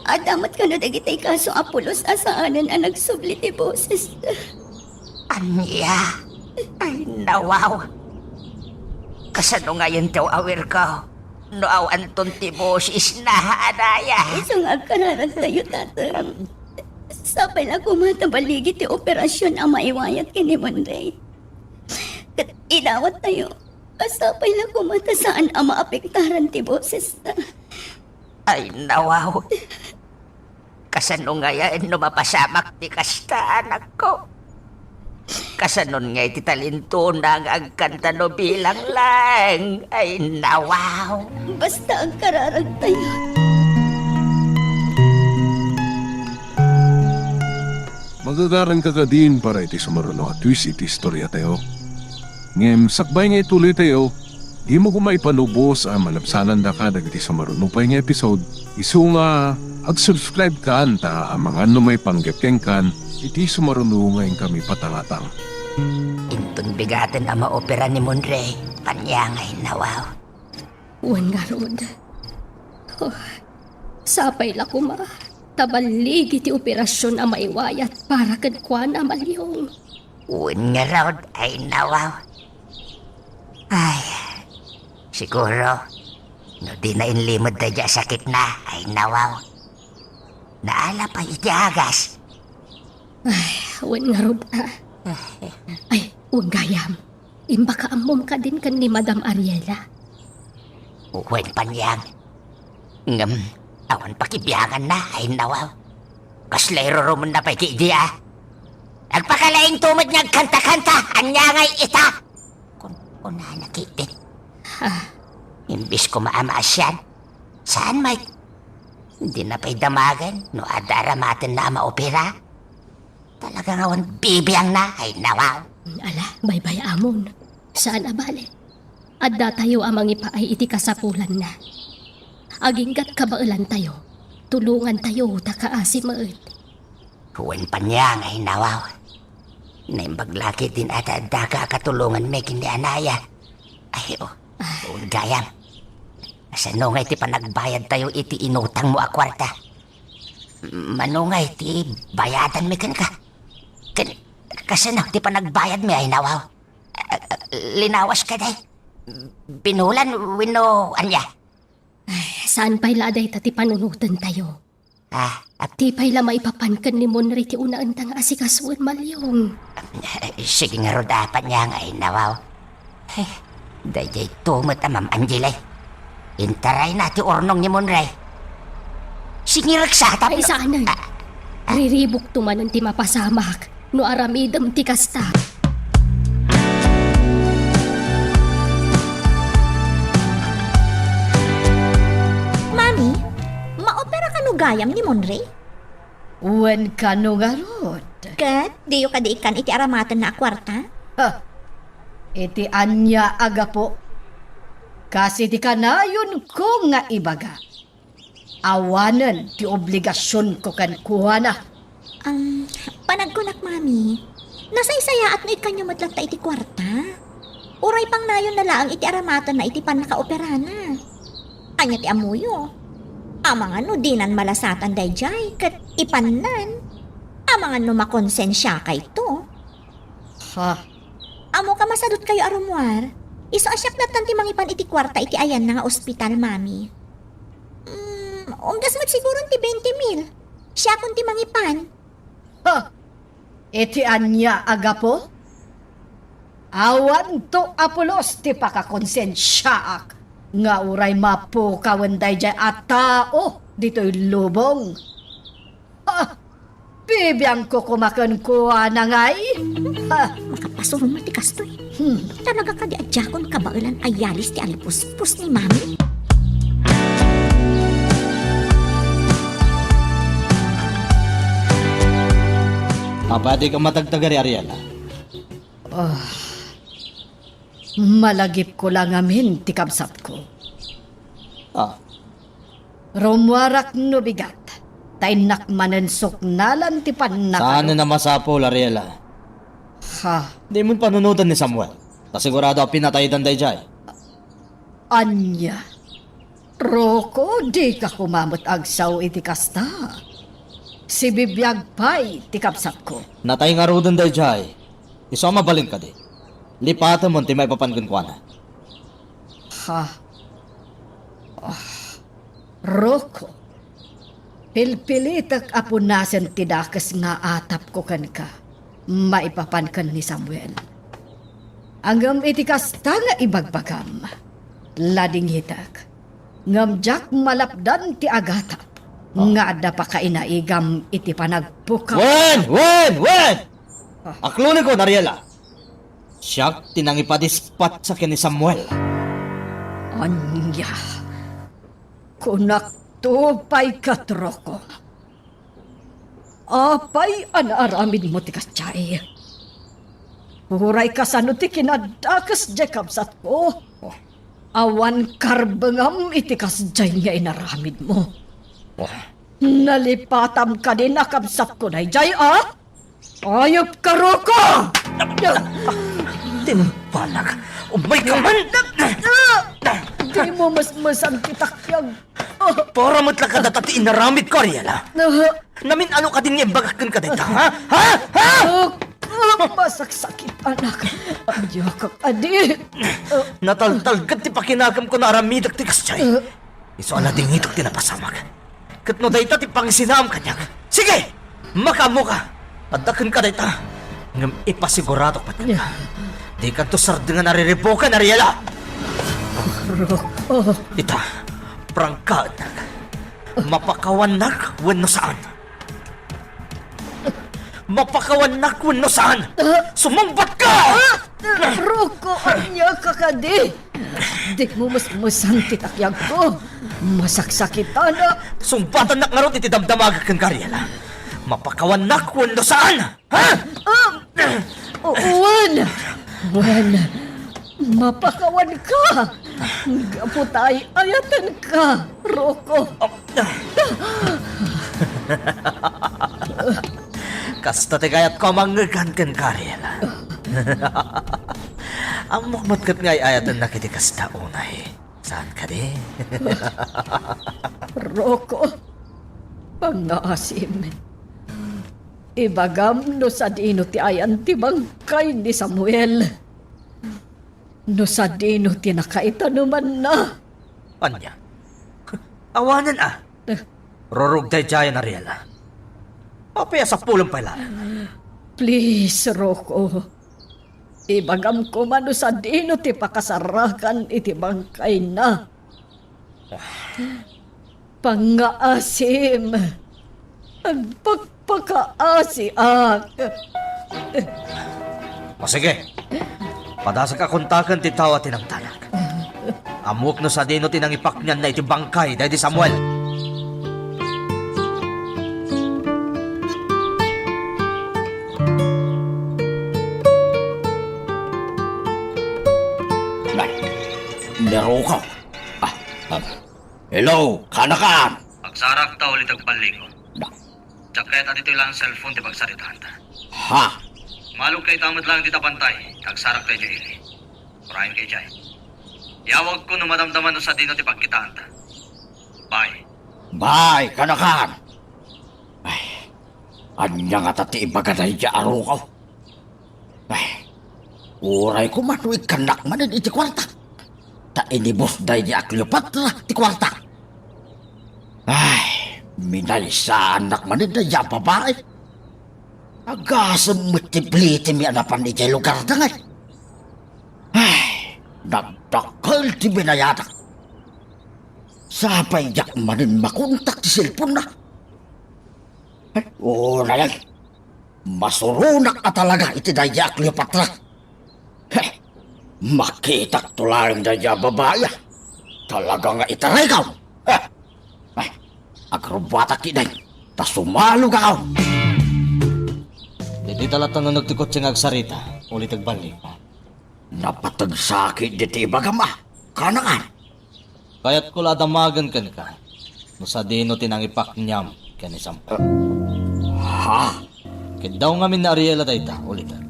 Adda met kano dagiti kaso a pulos a saanen a nagsubli ti bosesda. Ania? Ay, nawaw. Kasano ngayen ti aw-awirko no awanton ti bosesna, anaya? Isu nga agkararagtayo, Tatang. Sapay la koma ta balligi ti operasion a maiwayat ken ni Monre. Ket idawattayo a sapay la koma ta saan a maapektaran ti bosesna. Ay, nawaw. Kasano ngayen no mapasamak ti kasta, anakko? Kasanon ngay ti talentona nga agkanta no bilang laeng? Ay, nawaw. Basta agkararagtayo. Magagaranka kadin para iti sumaruno a twist iti istoriatayo. Ngem sakbay nga ituloytayo, dimo koma ipalubos a malabsanandaka dagiti sumaruno pay nga episode. Isu nga, ag-subscribe kan ta amangan no maipanggep kenkan iti sumaruno nga inkami patangatang. Inton bigaten a maopera ni Monre, paniangay nawaw. Wen ngarud. Oh, sapay la koma. ta balligi ti operasion a maiwayat para kenkuana, Maliong. Wen ngarud, ay nawaw. Ay, siguro, no di na inlimed daydiay a sakitna, ay nawaw. Naala pay iti agas. Ay, wen ngarud, a. Ay, wen gayam. Imbaka ammom kadin ken ni Madam Ariela? Wen, Panyang. Ngem, awan pakibianganna, ay nawaw. Kasla irurumonna pay ti idi, a. Agpakalaingto met nga agkanta-kanta, ania ngay ita? Kun-, kunana ketdin. Ha? Imbis koma a maasian, saan met? Dina pay damagen no adda aramatenna a maopera? Talaga nga awan bibiangna, ay nawaw. Ala, baybay-amon. Saan a bale. Addatayo a mangipaay iti kasapulanna. Aginggat kabaelantayo, tulongantayo ta kaasi met. Wen, Panyang, ay nawaw. Naimbag la ketdin a ta addaka a katulonganmi ken ni Anaya. Ay, o. Ah. Wen gayam. Kasano ngay ti panagbayadtayo iti inutangmo a kuarta? Mano ngay ti bayadanmi kenka? Ken, kasano ti panagbayadmi, ay nawaw? Linawas kadi? Binulan wenno ania? Ay, saan pay la a dayta ti panunotentayo? Ah, ap- Ti pay la maipapan ken ni Monre ti unaenta nga asikasoen, Maliong. Sige ngarud, Panyang, ay nawaw. Eh, daydiay to met a Ma'am Angel, eh. Intarayna ti urnong ni Monre. Singireksa, tapno... Ay, saanen. Ah, ah. Riribukto manen ti mapasamak no aramidem ti kasta. Mami, maopera kano gayam ni Monre? Wen kano ngarud. Ket diyo kadi ikkan iti aramatenna a kuarta? Ha! Iti ania a gapu? Kas iti kanayonko nga ibaga, awanen ti obligasionko kenkuana. Am, panagkunak, Mami, nasaysayaat no ikkanyo met latta iti kuarta. Uray pangnayonna laeng iti aramatenna iti pannakaoperana. Ania ti ammoyo? Amangan no dinan malasatan daydiay ket ipannan. Amangan no makonsensiakayto. Ha? Ammoka, masadutkayo a rummuar. Isu a siak lattan ti mangipan iti kuarta iti ayanna nga ospital, Mami. Mm, umdas met siguron ti twenty mil. Siakon ti mangipan. Ha! Iti ania a gapu? Awanto a pulos ti pakakonsensiaak nga uray mapukawen daydiay a tao ditoy lubong. Ha! Bibiangko koma kenkuana ngay? Ha! Makapasurom ti kastoy. Hmm. Talaga kadi a diakon kabaelan a yalis ti alipuspos ni Mami? Apay a dika matagtagari, Ariela? Ah, malagipko la ngamin ti kabsatko. Ah. Rummuarak no bigat, ta innak manen suknalan ti pannaka- Saanen a masapul, Ariela. Ha? Dimon panunoten ni Samuel. Ta sigurado a pinataydan daydiay. Ania? Rocco, dika koma met agsao iti kasta. Sibibiag pay ti kabsatko. Natay ngaruden daydiay. Isu a mabalin kadi. Lipatemon ti maipapan kenkuana. Ha? Ah, Rocco, pilpilitek a punasen ti dakes nga atapko kenka maipapan ken ni Samuel. Ngem iti kasta nga ibagbagam, ladingitek, ngem diak malapdan ti agatap nga adda pakainaigam iti panagpukaw. Wen! Wen! Wen! Ah. Aklonenko, Ariela. Siak ti nangipadispatsa ken ni Samuel. Ania? Kunakto pay ket, Rocco. Apay a naaramidmo ti kasta? Uray kasano ti kinadakes diay kabsatko, awan karbengam iti kasdiay nga inaramidmo. Nalipatam kadin a kabsatko daydiay, a? Ayupka, Rocco! Timpalak! Umay ka man! Dimo mesmesan ti takyag. Para met la kadata ti inaramidko, Ariela. Ah. Namin-ano kadin nga imbagak kenka dayta, ha? Ha? Ha? Ah, ah, masaksakitanak. Ania ka kadi? Ah. Nataltalged ti pakinakemko no aramidek ti kasdiay. Ah. Isu a nadingitek ti napasamak. Ket no dayta ti pangisinaam kaniak, sige! Makaammoka! Adda kenka dayta. Ngem ipasiguradok met kenka. Dikanto sardengan a riribuken, Ariela! Rocco. Ita, prangkaennak. Mapakawannak wenno saan? Mapakawannak wenno saan? Ah! Sumungbatka! Ah! Rocco, ania ka kadi? Dimo mesmesan ti takyagko. Masaksakitanak. Sungbatannak ngarud iti damdamagek kenka, Ariela. Mapakawannak wenno saan? Ha? Ah! O-, wen. Wen. Mapakawanka. Gapu ta ay-ayatenka, Rocco. Kasta ti kayatko a mangngegan kenka, Ariela. Ammok met ket nga ay-ayatennak iti kasta unay. Saan kadi? Rocco, pangngaasim. Ibagam no sadino ti ayan ti bangkay ni Samuel. No sadino ti nakaitanemanna. Ania? Awanen a. Eh. Rurugdaydiayen, Ariela. Apay a sapulen pay laeng? Please, Rocco. Ibagam koma no sadino ti pakasarakan iti bangkayna. Pangngaasim. Agpakpakaasiak. O sige. Padasek a kontaken ti tao a tinangtanak. Ammok no sadino ti nangipaknianna iti bangkay daydi Samuel. Nay, ni Rocco. Ah, ah. Hello, kaanakan. Agsarakta uli ti agballiko. Da. Diak kayat a ditoy laeng cellphone ti pagsaritaanta. Ha? Malugka ita met laeng dita bantay, agsarakta idiay ili. Urayenka idiay. Iyawagko no madamdama no sadino ti pagkitaanta. Bye. Bye, kaanakan. Ay, ania ngata ti ibaga daydiay a Rocco? Ay, uray koma no ikkannak manen iti kuarta. Ta inibus daydiay a Cleopatra ti kuarta. Ay, minaysaannak manen daydiay a babai. Agasem met ti plitimi a napan idiay lugarda ngay. Ay, nagdakkel ti binayadak. Sapay diak manen makontak ti cellphone-na. Ay, unay, ay. Masuronak a talaga iti daydiay a Cleopatra. Heh, makitakto laeng daydiay a babai, a. Talaga nga itaraykaw. Heh. Ay, agrubbuatak ketdin, ta sumalogak. Ditoy ta latta nuneg ti kotse nga agsarita, uli ti agballiko. Napateg sa ketdi ti ibagam a, kaanakan. Kayatko la a damagen kenka no sadino ti nangipakniam ken ni Samuel. Ah, ha? Kiddaw ngamin ni Ariela dayta, ulitek.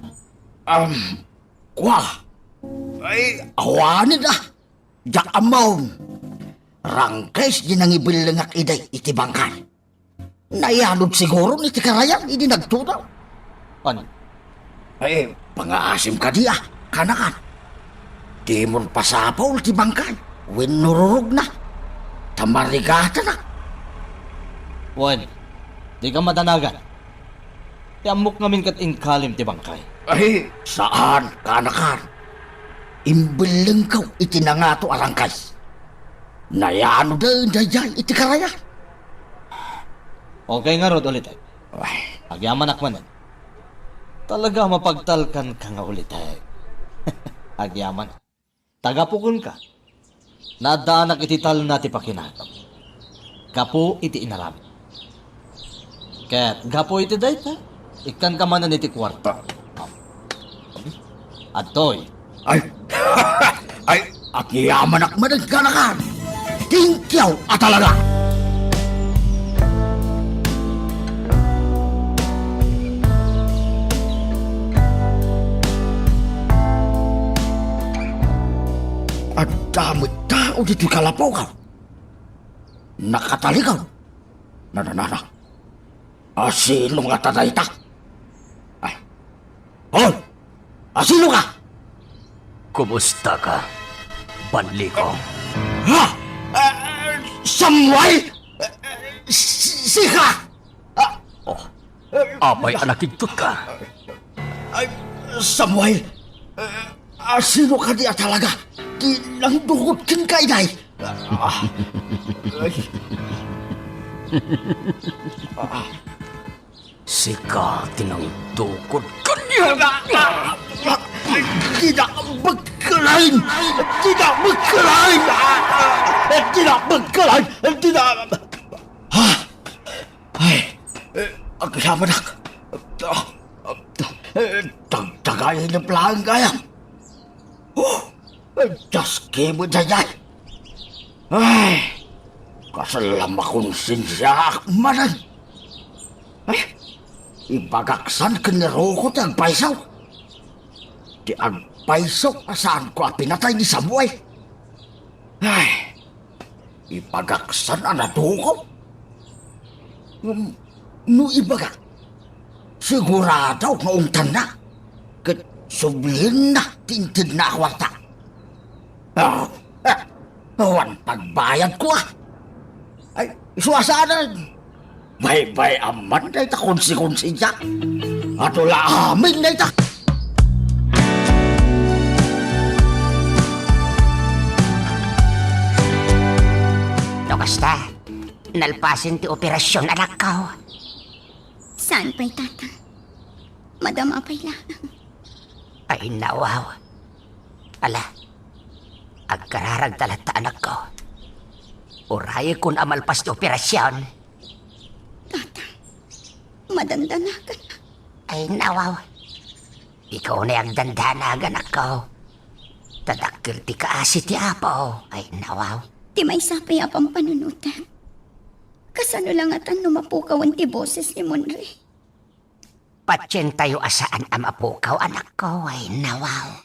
Um, kua? Ay, awanen a. Diak ammo. Rangkes di nangibellengak idi iti bangkay. Nayanod siguro iti karayan idi nagtunaw. Ania? Ay, pangngaasim kadi a, kaanakan. Dimon pasapul ti bangkay wenno rurugna. Ta marigatanak. Wen, dika madanagan. Ti ammok ngamin ket inkalim ti bangkay. Ay, saan, kaanakan. Imbellengko iti nangato a rangkay. Nayanoden daydiay iti karayan. Okay ngarud, ulitek. Ay. Agyamanak manen. Talaga a mapagtalkanka nga ulitek. Agyaman. Ta gapu kenka, naaddaanak iti talna ti pakinakem. Gapu iti inaramid. Ket gapu iti dayta, ikkanka manen iti kuarta. Adtoy. Ay, ay, agyamanak manen, kaanakan. Thank you a talaga. Adda met tao ditoy kalapaw. Nakataligaw. Nananana. Asino ngata dayta? Ay. Hoy! Asino ka? Kumusta ka, Banlikong? Ha? Ah, Samuel? Ah, si-, sika? Ah, Oh, apay a nakigtot ka? Ay, Samuel, eh, asino kadi a talaga ti nangdukot kenka, iday? Ah, ay. Sika ti nangdukot kaniak. Dina pagkalain! Dina pagkalain! Dina pagkalain! Dina... Ha? Ay, eh, agyamanak. Ah, ah, eh, tagtagayay laeng gayam. Oh, eh, Dios, kimo dayay. Ay, kasla makonsensiaak manen. Ay, ibagak san ken ni Rocco ti agpayso. Ti agpayso a saanko a pinatay ni Samuel. Ay, ibagak san a nadukot. Ngem no ibagak, sigurado nga ungtanna ket sublienna ti intedna a kuarta. Ah, ah, awan pagbayadko, ah. Ay, isu a saanen. Baybay-am man dayta konsekonsiya. Adu la amin dayta. No kasta, nalpasen ti operasion, anakko. Saan pay, Tata? Madama pay laeng. Ay, nawaw. Ala, agkararagta latta, anakko. Urayekon a malpas ti operasion. Tata, madandanagan. Ay, nawaw. Ikaw ni agdandanag, anakko. Ta dakkel ti kaasi ti Apo. Ay, nawaw. Ti maysa pay a pampanunotem. Kasano la ngatan no mapukawen ti boses ni Monre? Patientayo a saan a mapukaw, anakko. Ay, nawaw.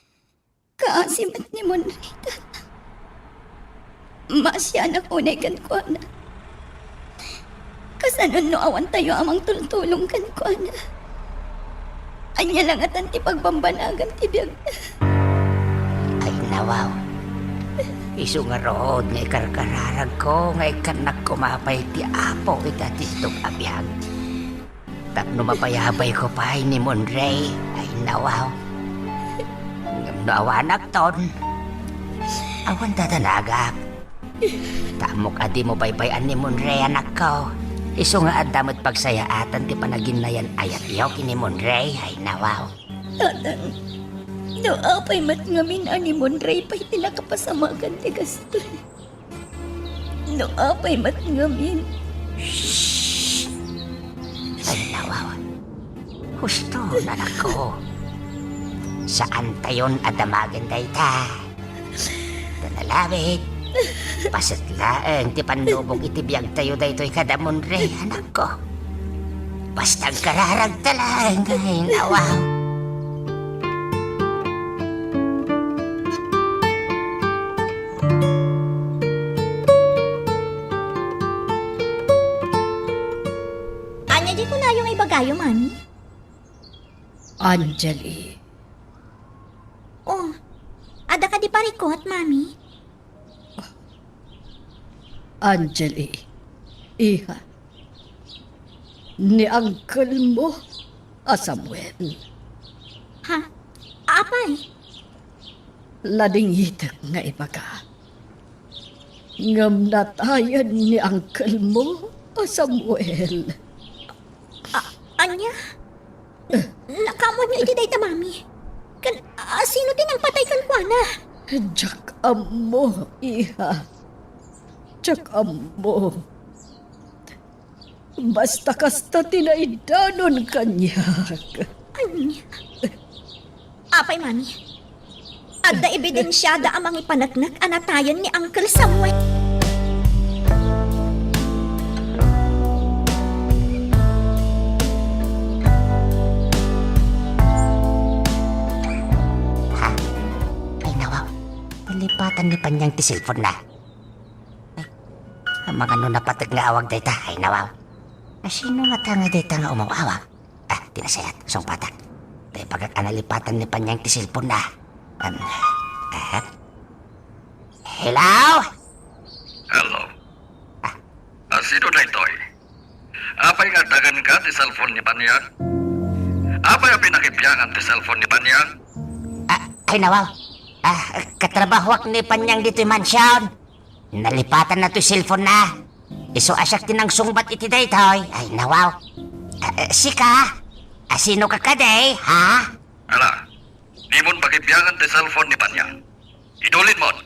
Kaasi met ni Monre, Tata. Maasianak unay kenkuana. Kasano no awantayo a mangtultulong kenkuana? Ania la ngatan ti pagbambanagan ti biagna? Ay, nawaw. Isu ngarud nga ikarkararagko nga ikkannak koma pay ti Apo ita ti istok a biag. Tapno mapayabayko pay ni Monre, ay, nawaw. Ngem no awanakton, awan dadanagak. Ta ammok a dimo baybay-an ni Monre, anakko. Isu nga adda met pagsayaatan ti panaginnayan-ayatyo ken ni Monre, ay, nawaw. Tatang, no apay met ngamin a ni Monre pay ti nakapasamagan ti gastoy. No apay met ngamin. Shh! Ay, nawaw. Husto, anakko. Saantayon a damagen dayta. Ta nalabit, paset laeng ti pannubog iti biagtayo daytoy kada Monre, anakko. Basta agkararagta laeng, ay, nawaw. Ania di kunayo nga ibagayo, Mami? Angeli. Oh, adda kadi parikut, Mami? Angeli, iha, ni uncle mo a Samuel. Ha? Apay? Ladingitek nga ibaga. Ngem natayen ni uncle mo a Samuel. A-, ania? Nakaammoanyo iti dayta, Mami? Ken, a, sino ti nangpatay kenkuana? Diak ammo, iha. Diak ammo. Basta kasta ti naidanon kaniak. Ania? Apay, Mami? Adda ebidensiada a mangipaneknek a natayen ni Uncle Samuel. Ha? Ay, nawaw. Nalipatan ni Panyang ti cellphone na. Ay, Mangano napateg nga awag dayta, ay nawaw. Asino ngata nga dayta nga umaw-awag? Ah, ti nasayaat, sungbatak. Ta ibagak a nalipatan ni Panyang ti cellphone na. Um, ah. Hello? Hello. Ah. Asino daytoy? Apay nga addagenka ti cellphone ni Panyang? Apay a pinakibiangan ti cellphone ni Panyang? Ah, ay nawaw. Ah, katrabahoak ni Panyang ditoy mansion. Nalipatanna toy cellphone na. Isu a siak ti nangsungbat iti daytoy. Ay nawaw. Ah, ah, sika? Asino ka kadi, ha? Ala, dimon pakibiangan ti cellphone ni Panyang. Idulinmon.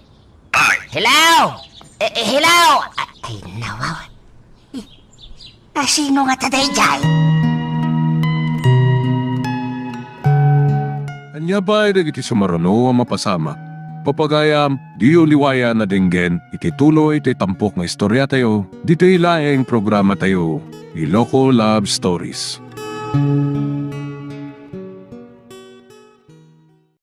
Bye. Hello? Eh, eh, hello? Ah, ay nawaw. Eh, asino ngata daydiay? Ania pay dagiti sumaruno a mapasamak? Pagayam, diyo liwayan a denggen iti tuloy ti tampok nga istoriatayo ditoy laeng programatayo, Iloko Love Stories.